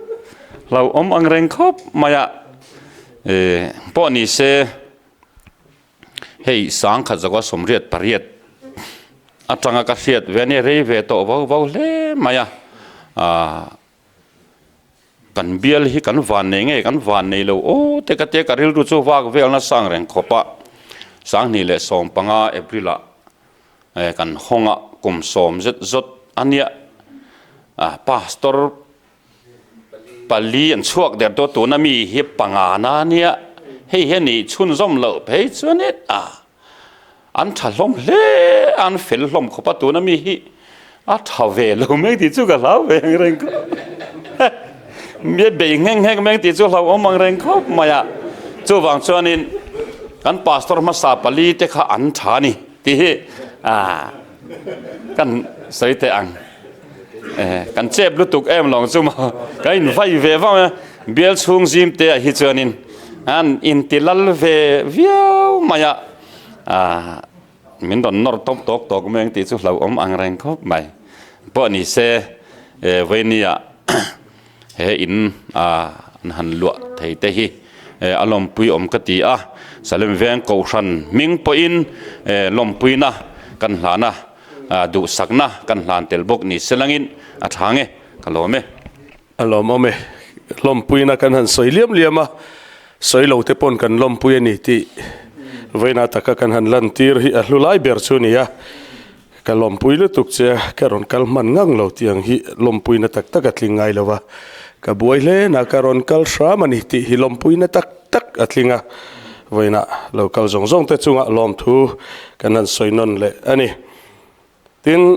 Speaker 12: hlauhawm ang reng khawp mai a, pawh ni se. Hei sangkhat zawa 88 atanga ka hriat ve ania rei ve tawh vau vau hle mai a, aah kan bial hi kan van nei nge kan van nei lo aw te ka tia ka rilru chu vak vel nasa ang reng khawp a, 2015 April ah kan hawng a kum sawm zet zawt ania ah pastor pali an chhuak der tawh tuna mi hi panga na ania hei hian ih chhunzawm loh phei chuan in a an tha hlawm hle a an fel hlawm khawp a tuna mi hi a tha ve lo mai tih chu ka hlau ve ang reng khawp mi a bei nghek nghek mai tih chu hlauhawm ang reng khawp mai a chuvang chuanin kan pastor hmasa pali te kha an tha a ni tih hi ah kan sawi teh ang. Kan chep lutuk em lawng chu maw kan in vai ve vang a bial chhung zim te ah hi chuanin an in ti lal ve viau mai a ah min rawn nawr tawp tawk tawk mai ang tih chu hlauhawm ang reng khawp mai pawh ni se Vawini ah he in ah an han luah thei te hi a lawmpui awm ka ti a Salem veng kohhran hming pawhin lawmpuina kan hlan a. Duhsakna kan hlan tel bawk ni se langin a tha nge ka lawm e.
Speaker 1: A lawmawm e. Lawmpuina kan han sawi liam liam a, sawi lo te pawn kan lawmpui a ni tih vawiina taka kan han lantir hi a hlu lai ber chu a ni a. Ka lawmpui lutuk che a, ka rawn kal hman ngang lo tih ang hi lawmpuina tak tak a tling ngai lo a. Ka buai hle na ka rawn kal hram a ni tih hi lawmpuina tak tak a tling a. Vawiinah lo kal zawng zawng te chungah lawmthu kan han sawi nawn leh a ni. Tin,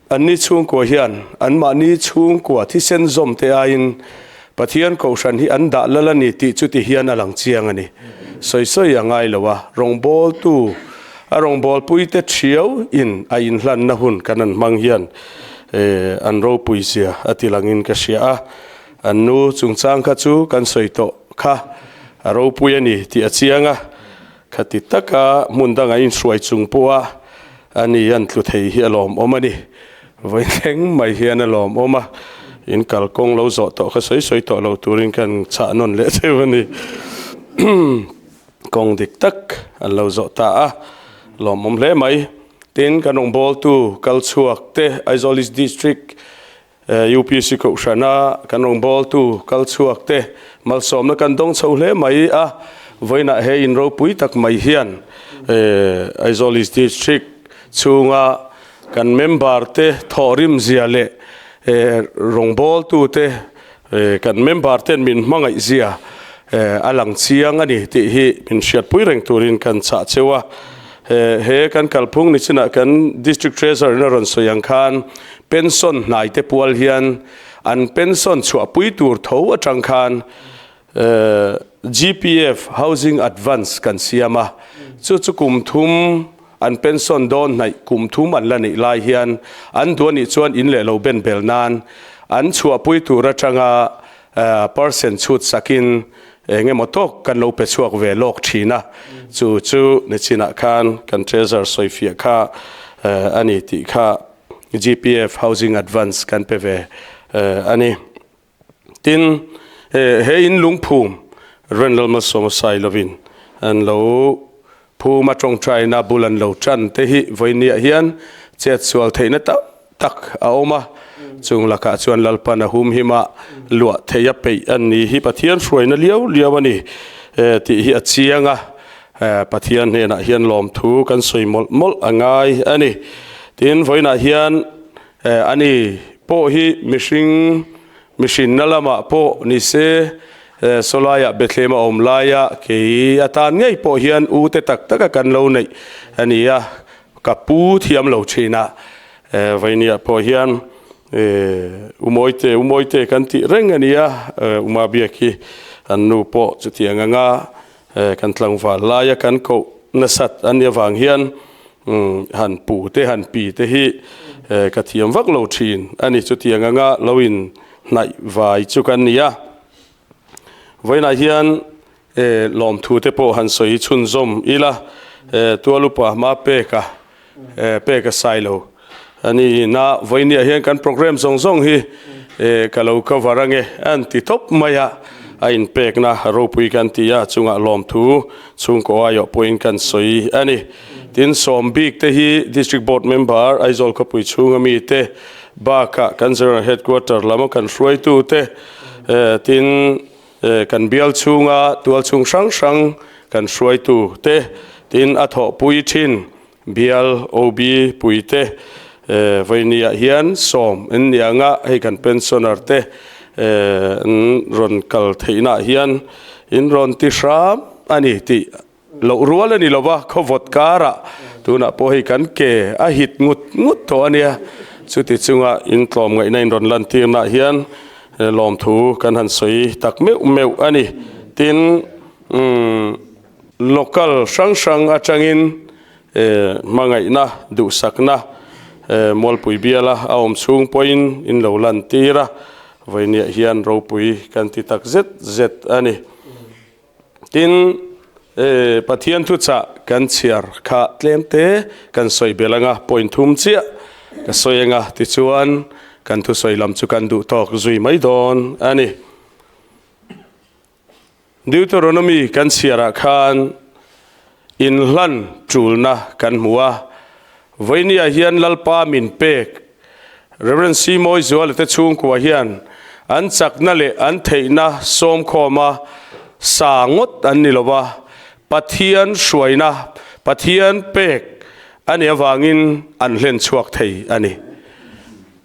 Speaker 1: anni chhungkua hian anmahni chhungkua thisen zawm te aiin Pathian Kohhran hi an dah lal a ni tih chuti hian a lang chiang a ni. Sawi sawi a ngai lo a, rawngbawltu a rawngbawlpuite thiau in a inhlanna hun kan an hmang hian an ropui zia a ti langin ka hria a. An nu chungchang kha chu kan sawi tawh kha a ropui a ni tih a chiang a, khati taka hmun danga inhruai chung pawha a ni an tlu thei hi a lawmawm a ni. Vawi thleng mai hian a lawmawm a, in kalkawng lo zawh tawh kha sawi sawi tawh lo turin kan chah nawn leh cheu a ni. Kawng dik tak an lo zawh ta a, lawmawm hle mai. Tin, kan rawngbawltu kalchhuak te Aizawl East District UPC Kohhrana kan rawngbawltu kal chhuak te malsawmna kan dawng chho hle mai a, vawiinah he in ropui tak mai hian Aizawl East District chhunga kan member te thawhrim zia leh rawngbawltu te kan member ten min hmangaih zia a lang chiang a ni tih hi min hriatpui reng turin kan chah cheu a. He kan kalphung ni chinah kan District Treasurer in a rawn sawi ang khan pension hnai te pual hian an pension chhuahpui tur tho atang khan GPF Housing Advance kan siam a, chu chu kum thum an pension dawn hnaih kum thum an la neih lai hian an duh anih chuan in leh lo ben bel nan an chhuahpui tur atanga percent chhut sakin eng emaw tawk kan lo pe chhuak ve lawk thin a, chu chu nichinah khan kan Treasurer sawifiah kha a ni tih kha GPF Housing Advance kan pe ve a ni. Tin, he in lungphum Renlal Malsawma Sailovin an lo phum a tawngtaina bul an lo tan te hi vawinia hian chetsual theihna tam tak a awm a, chung lakah chuan Lalpan a humhim a, luah theih a peih an ni hi Pathian hruaina liau liau a ni tih hi a chiang a, Pathian hnenah hian lawmthu kan sawi mawlh mawlh a ngai a ni. Tin, vawiinah hian ani pawh hi mihring mihrinna lamah pawh ni se, sawlaiah Bethlehem a awm laia kei atan ngei pawh hian u te tak taka kan lo neih a ni a, Ka pu thiam lo thin a, Vainia pawh hian U Mawite, U Mawite kan tih reng a nia, U Mabiak hi an nu pawh chutiang anga kan tlangval laia kan koh nasat a nih avang hian han pu te han pi te hi ka thiam vak lo thin a ni. Chutiang anga lo in hnaih vai chu kan ni a. Vawiinah hian lawmthu te pawh han sawi chhunzawm ila, Tualupa hma peka pek a sai lo a ni na vawiiniah hian kan program zawng zawng hi ka lo cover ange an ti tawp mai a, a inpekna ropui kan ti a, chungah lawmthu chhungkaw aiawh pawhin kan sawi a ni. Tin, sawm bik te hi District Board Member Aizawl khawpui chhunga mite bakah kan General Headquarter lama kan hruaitute Tin, kan bial chhunga tual chhung hrang hrang kan hruaitu te, tin a thawhpui thin bial OB pui te vawinia hian sawm an ni ang a, hei kan pensioner te an rawn kal theihnaah hian in rawn ti hram a ni tih Loh rual a ni lo va, khawvawt karah tunah pawh hei kan ke a hit ngut ngut tawh a nia. Chuti chunga in tlawmngaihna in rawn lantirnaah hian lawmthu kan han sawi tak meuh meuh a ni. Tin, local hrang hrang atangin hmangaihna, duhsakna Mualpui biala a awm chhung pawhin in lo lantir a, vawiiniah hian ropui kan ti tak zet zet a ni. Tin, Pathian thuchah kan chhiar kha tlem te kan sawi belh anga, point thum chiah ka sawi anga, tichuan kan thusawi lam chu kan duh tawk zui mai dawn a ni. Deuteronomy kan chhiarah khan inhlan tulna kan hmu a, Vawinia hian Lalpa min pek Rev. C. Mawizuala te chhungkua hian an chakna leh an theihna sawmkhawma sa ngawt an ni lova, Pathian hruaina, Pathian pek a nih avangin an hlen chhuak thei a ni.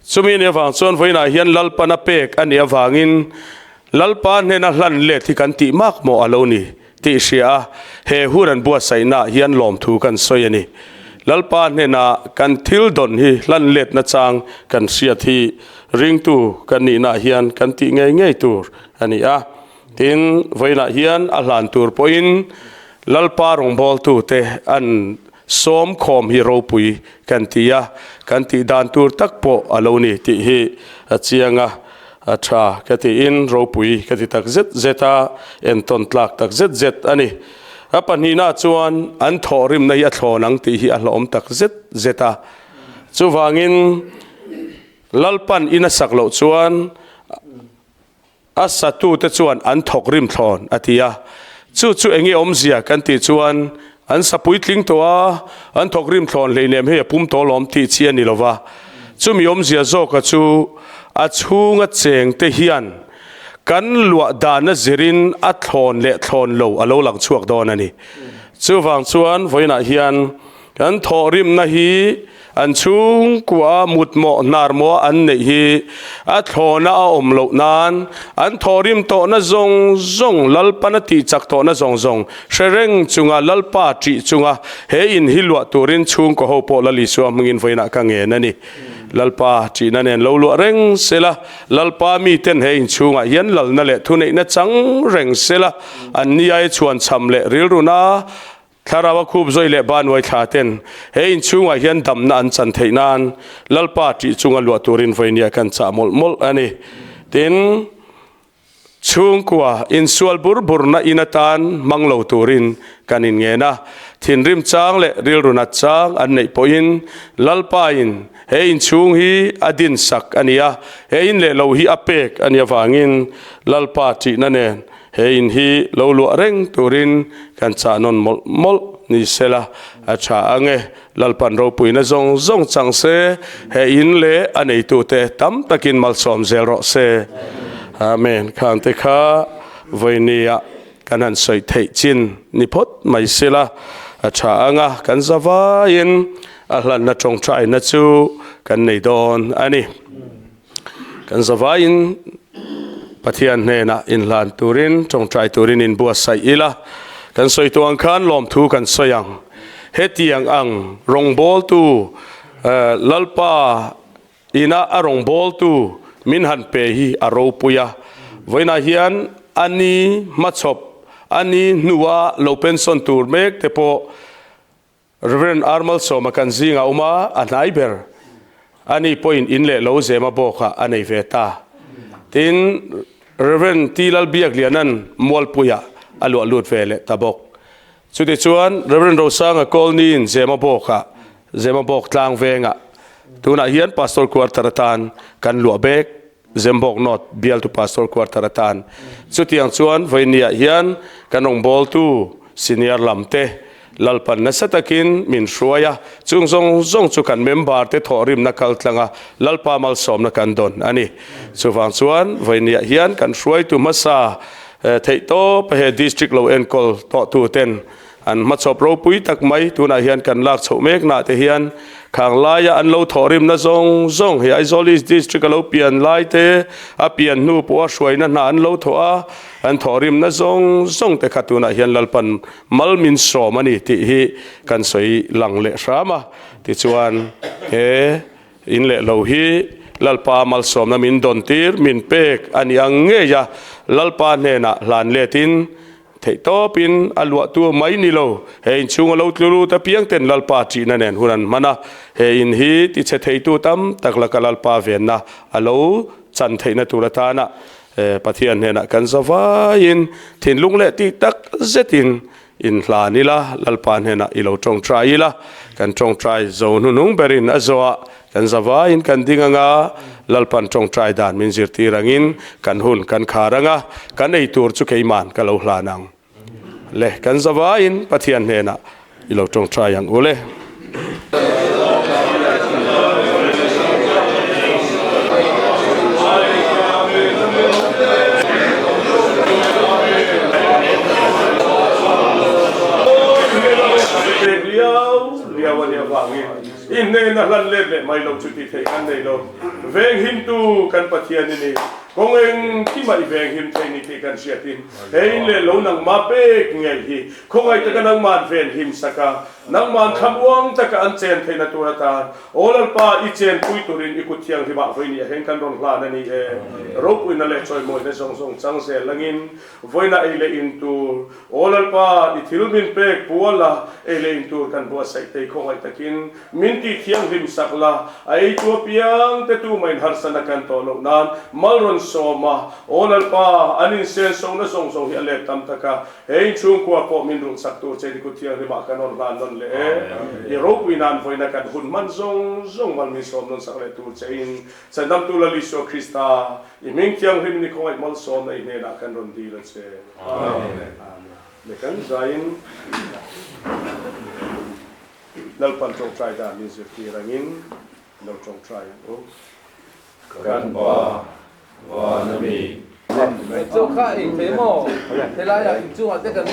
Speaker 1: Chumi a nih avang chuan vawiinah hian Lalpana pek a nih avangin Lalpa hnena hlan let hi kan tih mak maw a lo ni tih hria a, he hun an buatsaihnaah hian lawmthu kan sawi a ni. Lalpa hnena kan thil dawn hi hlan letna chang kan hriat hi ringtu kan nihnaah hian kan tih ngei ngei tur a ni a. Tin, vawiinah hian a hlan tur pawhin Lalpa rawngbawltute an sawm khawm hi ropui kan ti a, kan tih dan tur tak pawh a lo ni tih hi a chiang a. A tha ka tiin ropui ka ti tak zet zet a, entawn tlak tak zet zet a ni. A pahnihna chuan an thawhrimna hi a thlawn ang tih hi a hlawhawm tak zet zet a. Chuvangin Lalpan in a sak loh chuan a satute chuan an thawkrim thlawn a ti a. Chu chu enge awmzia kan tih chuan an sa puitling tawh a, an thawkrim thlawn hleinem hei a pum tawh lawm tih chi a ni lo va. Chumi awmzia zawka chu a chhunga chengte hian kan luah dana zirin a thlawn leh thlawn lo a lo lang chhuak dawn a ni. Chuvang chuan vawiinah hian Kan thawhrimna hi an chhungkua mutmawh hnarmawh an neih hi a thlawhna a awm loh nan an thawhrim tawhna zawng zawng Lalpan a tihchak tawhna zawng zawng hre reng chunga Lalpa ṭih chunga he in hi luah turin chhungkaw ho pawh Lal Isua hmingin vawiinah ka ngen a ni. Lalpa ṭihna nen lo luah reng sela, Lalpa miten he inchhungah hian lalna leh thuneihna chang reng sela, an ni ai chhuanchham leh rilruna Thlarau a khup zawi leh banuai thla ten he inchhungah hian damna an chan theih nan Lalpa ṭih chunga luah turin vawinia kan chah mawlh mawlh a ni. Tin, chhungkua insual bur burna in atan hmang lo turin kan inngen a, thinrim chang leh rilru nat chang an neih pawhin Lalpa in he inchhung hi a din sak a ni a, he in leh lo hi a pek a nih avangin Lalpa ṭihna nen He in hi lo luah reng turin kan chah nawn mawlh mawlh ni sela a tha ang e. Lalpan ropuina zawng zawng chang se, he in leh a neitute tam takin malsawm zel rawh se. Amen. Khangte kha vawinia kan han sawi theih chin ni phawt mai sela a tha ang a, kan zavaiin a hlanna tawngtaina chu kan nei dawn a ni. Kan zavaiin Pathian hnenah inhlan turin, tawngtai turin inbuatsaih ila, kan sawi tuang khan lawmthu kan sawi ang. Hetiang ang rawngbawltu Lalpa ina a rawngbawltu min han pe hi a ropui a. Vawiinah hian a ni hmachhawp, a ni hnua lo pension tur mek te pawh Rev. R. Malsawma kan zingah awm a, a hnai ber. Ani pawhin in leh lo zema bawkah a nei ve ta. Tin, Rev. T. Lalbiakliana'n Mualpuiah a luah lut ve leh ta bawk. Chutichuan, Rev. Rosanga Kawlniin zema bawkah, zema bawk tlang vengah, tunah hian Pastor Quarter atan kan luah bek, Zembawk North bialtu Pastor Quarter atan. Chutiang chuan vawinia hian kan rawngbawltu senior lamte Lalpan nasa takin min hruai a, chung zawng zawng chu kan member te thawhrimna kal tlanga Lalpa malsawmna kan dawn a ni. Chuvang chuan vawinia hian kan hruaitu hmasa theihtawp he district lo enkawl tawhtu ten An hmachhawp ropui tak mai tunah hian kan lak chhoh mek nah te hian khang laia an lo thawhrimna zawng zawng hi Aizawl East District a lo pian lai te, a pian hnu pawha hruaina hna an lo thawh a, an thawhrimna zawng zawng te kha tunah hian Lalpan mal min sawm a ni tih hi kan sawi lang leh hram a. Tichuan he in leh lo hi Lalpa malsawmna min dawn tir, min pek a ni ang ngei a, Lalpa hnenah hlan letin Theih tawpin a luahtu mai ni lo, he inchhunga lo tlu lut apiang ten Lalpa ṭihna nen hun an hman a, he in hi tichhe theitu tam tak laka Lalpa venna a lo chan theihna tur atana Pathian hnenah kan zavaiin thinlung leh tih tak zetin inhlan ila, Lalpa hnenah i lo ṭawngṭai ila, kan ṭawngṭai zo hnuhnung berin a zawhah Kan zavaiin kan ding anga, Lalpan tawngtai dan min zirtir angin kan hun kan khar anga, kan ei tur chu keiman ka lo hlan ang. Le, kan zavaiin Pathian hnenah i lo tawngtai ang u le. I hnena hlan let leh mai lo chu tih theih kan nei lo. Venghimtu kan Pathian i ni. Kawng engkim ah i venghim thei ni tih kan hriatin he in leh lo nangmah pek ngei hi khawngaih taka nangmahn venhim sak a, nangmahn thlamuang taka an chen theihna tur atan Aw Lalpa i chenpui turin i kut thianghlimah vawiin i aheng kan rawn hlan a ni e. Ropuina leh chawimawina zawng zawng chang zel langin vawiina ei leh in tur Aw Lalpa, i thil min pek pual la, ei leh in tur kan buatsaih thei khawngaih takin min tih thianghlim sak la, a eitu apiang te tumah in harsatna kan tawh loh nan mal rawn sawm a, Aw Lalpa, an insenso na zawng zawng hi a let tam tak a, he inchhungkua pawh min rulhsak tur che ni kut thianghlimah kan rawn hlan nawn leh e, i ropui nan vawiina kan hun hman zawng zawng mal min sawm nawn sak leh tur che in Chandamtu Lal Isua Krista, i hming thianghlim ni khawngaih malsawmna i hnenah kan rawn dil a che. Amen. Le kan zaiin Lalpan tawngtai dan min zirtir angin lo tawngtai ang u.
Speaker 4: Kan Pa, Van a mi.
Speaker 3: Chu kha ei thei maw? Helaiah inchungah te kan.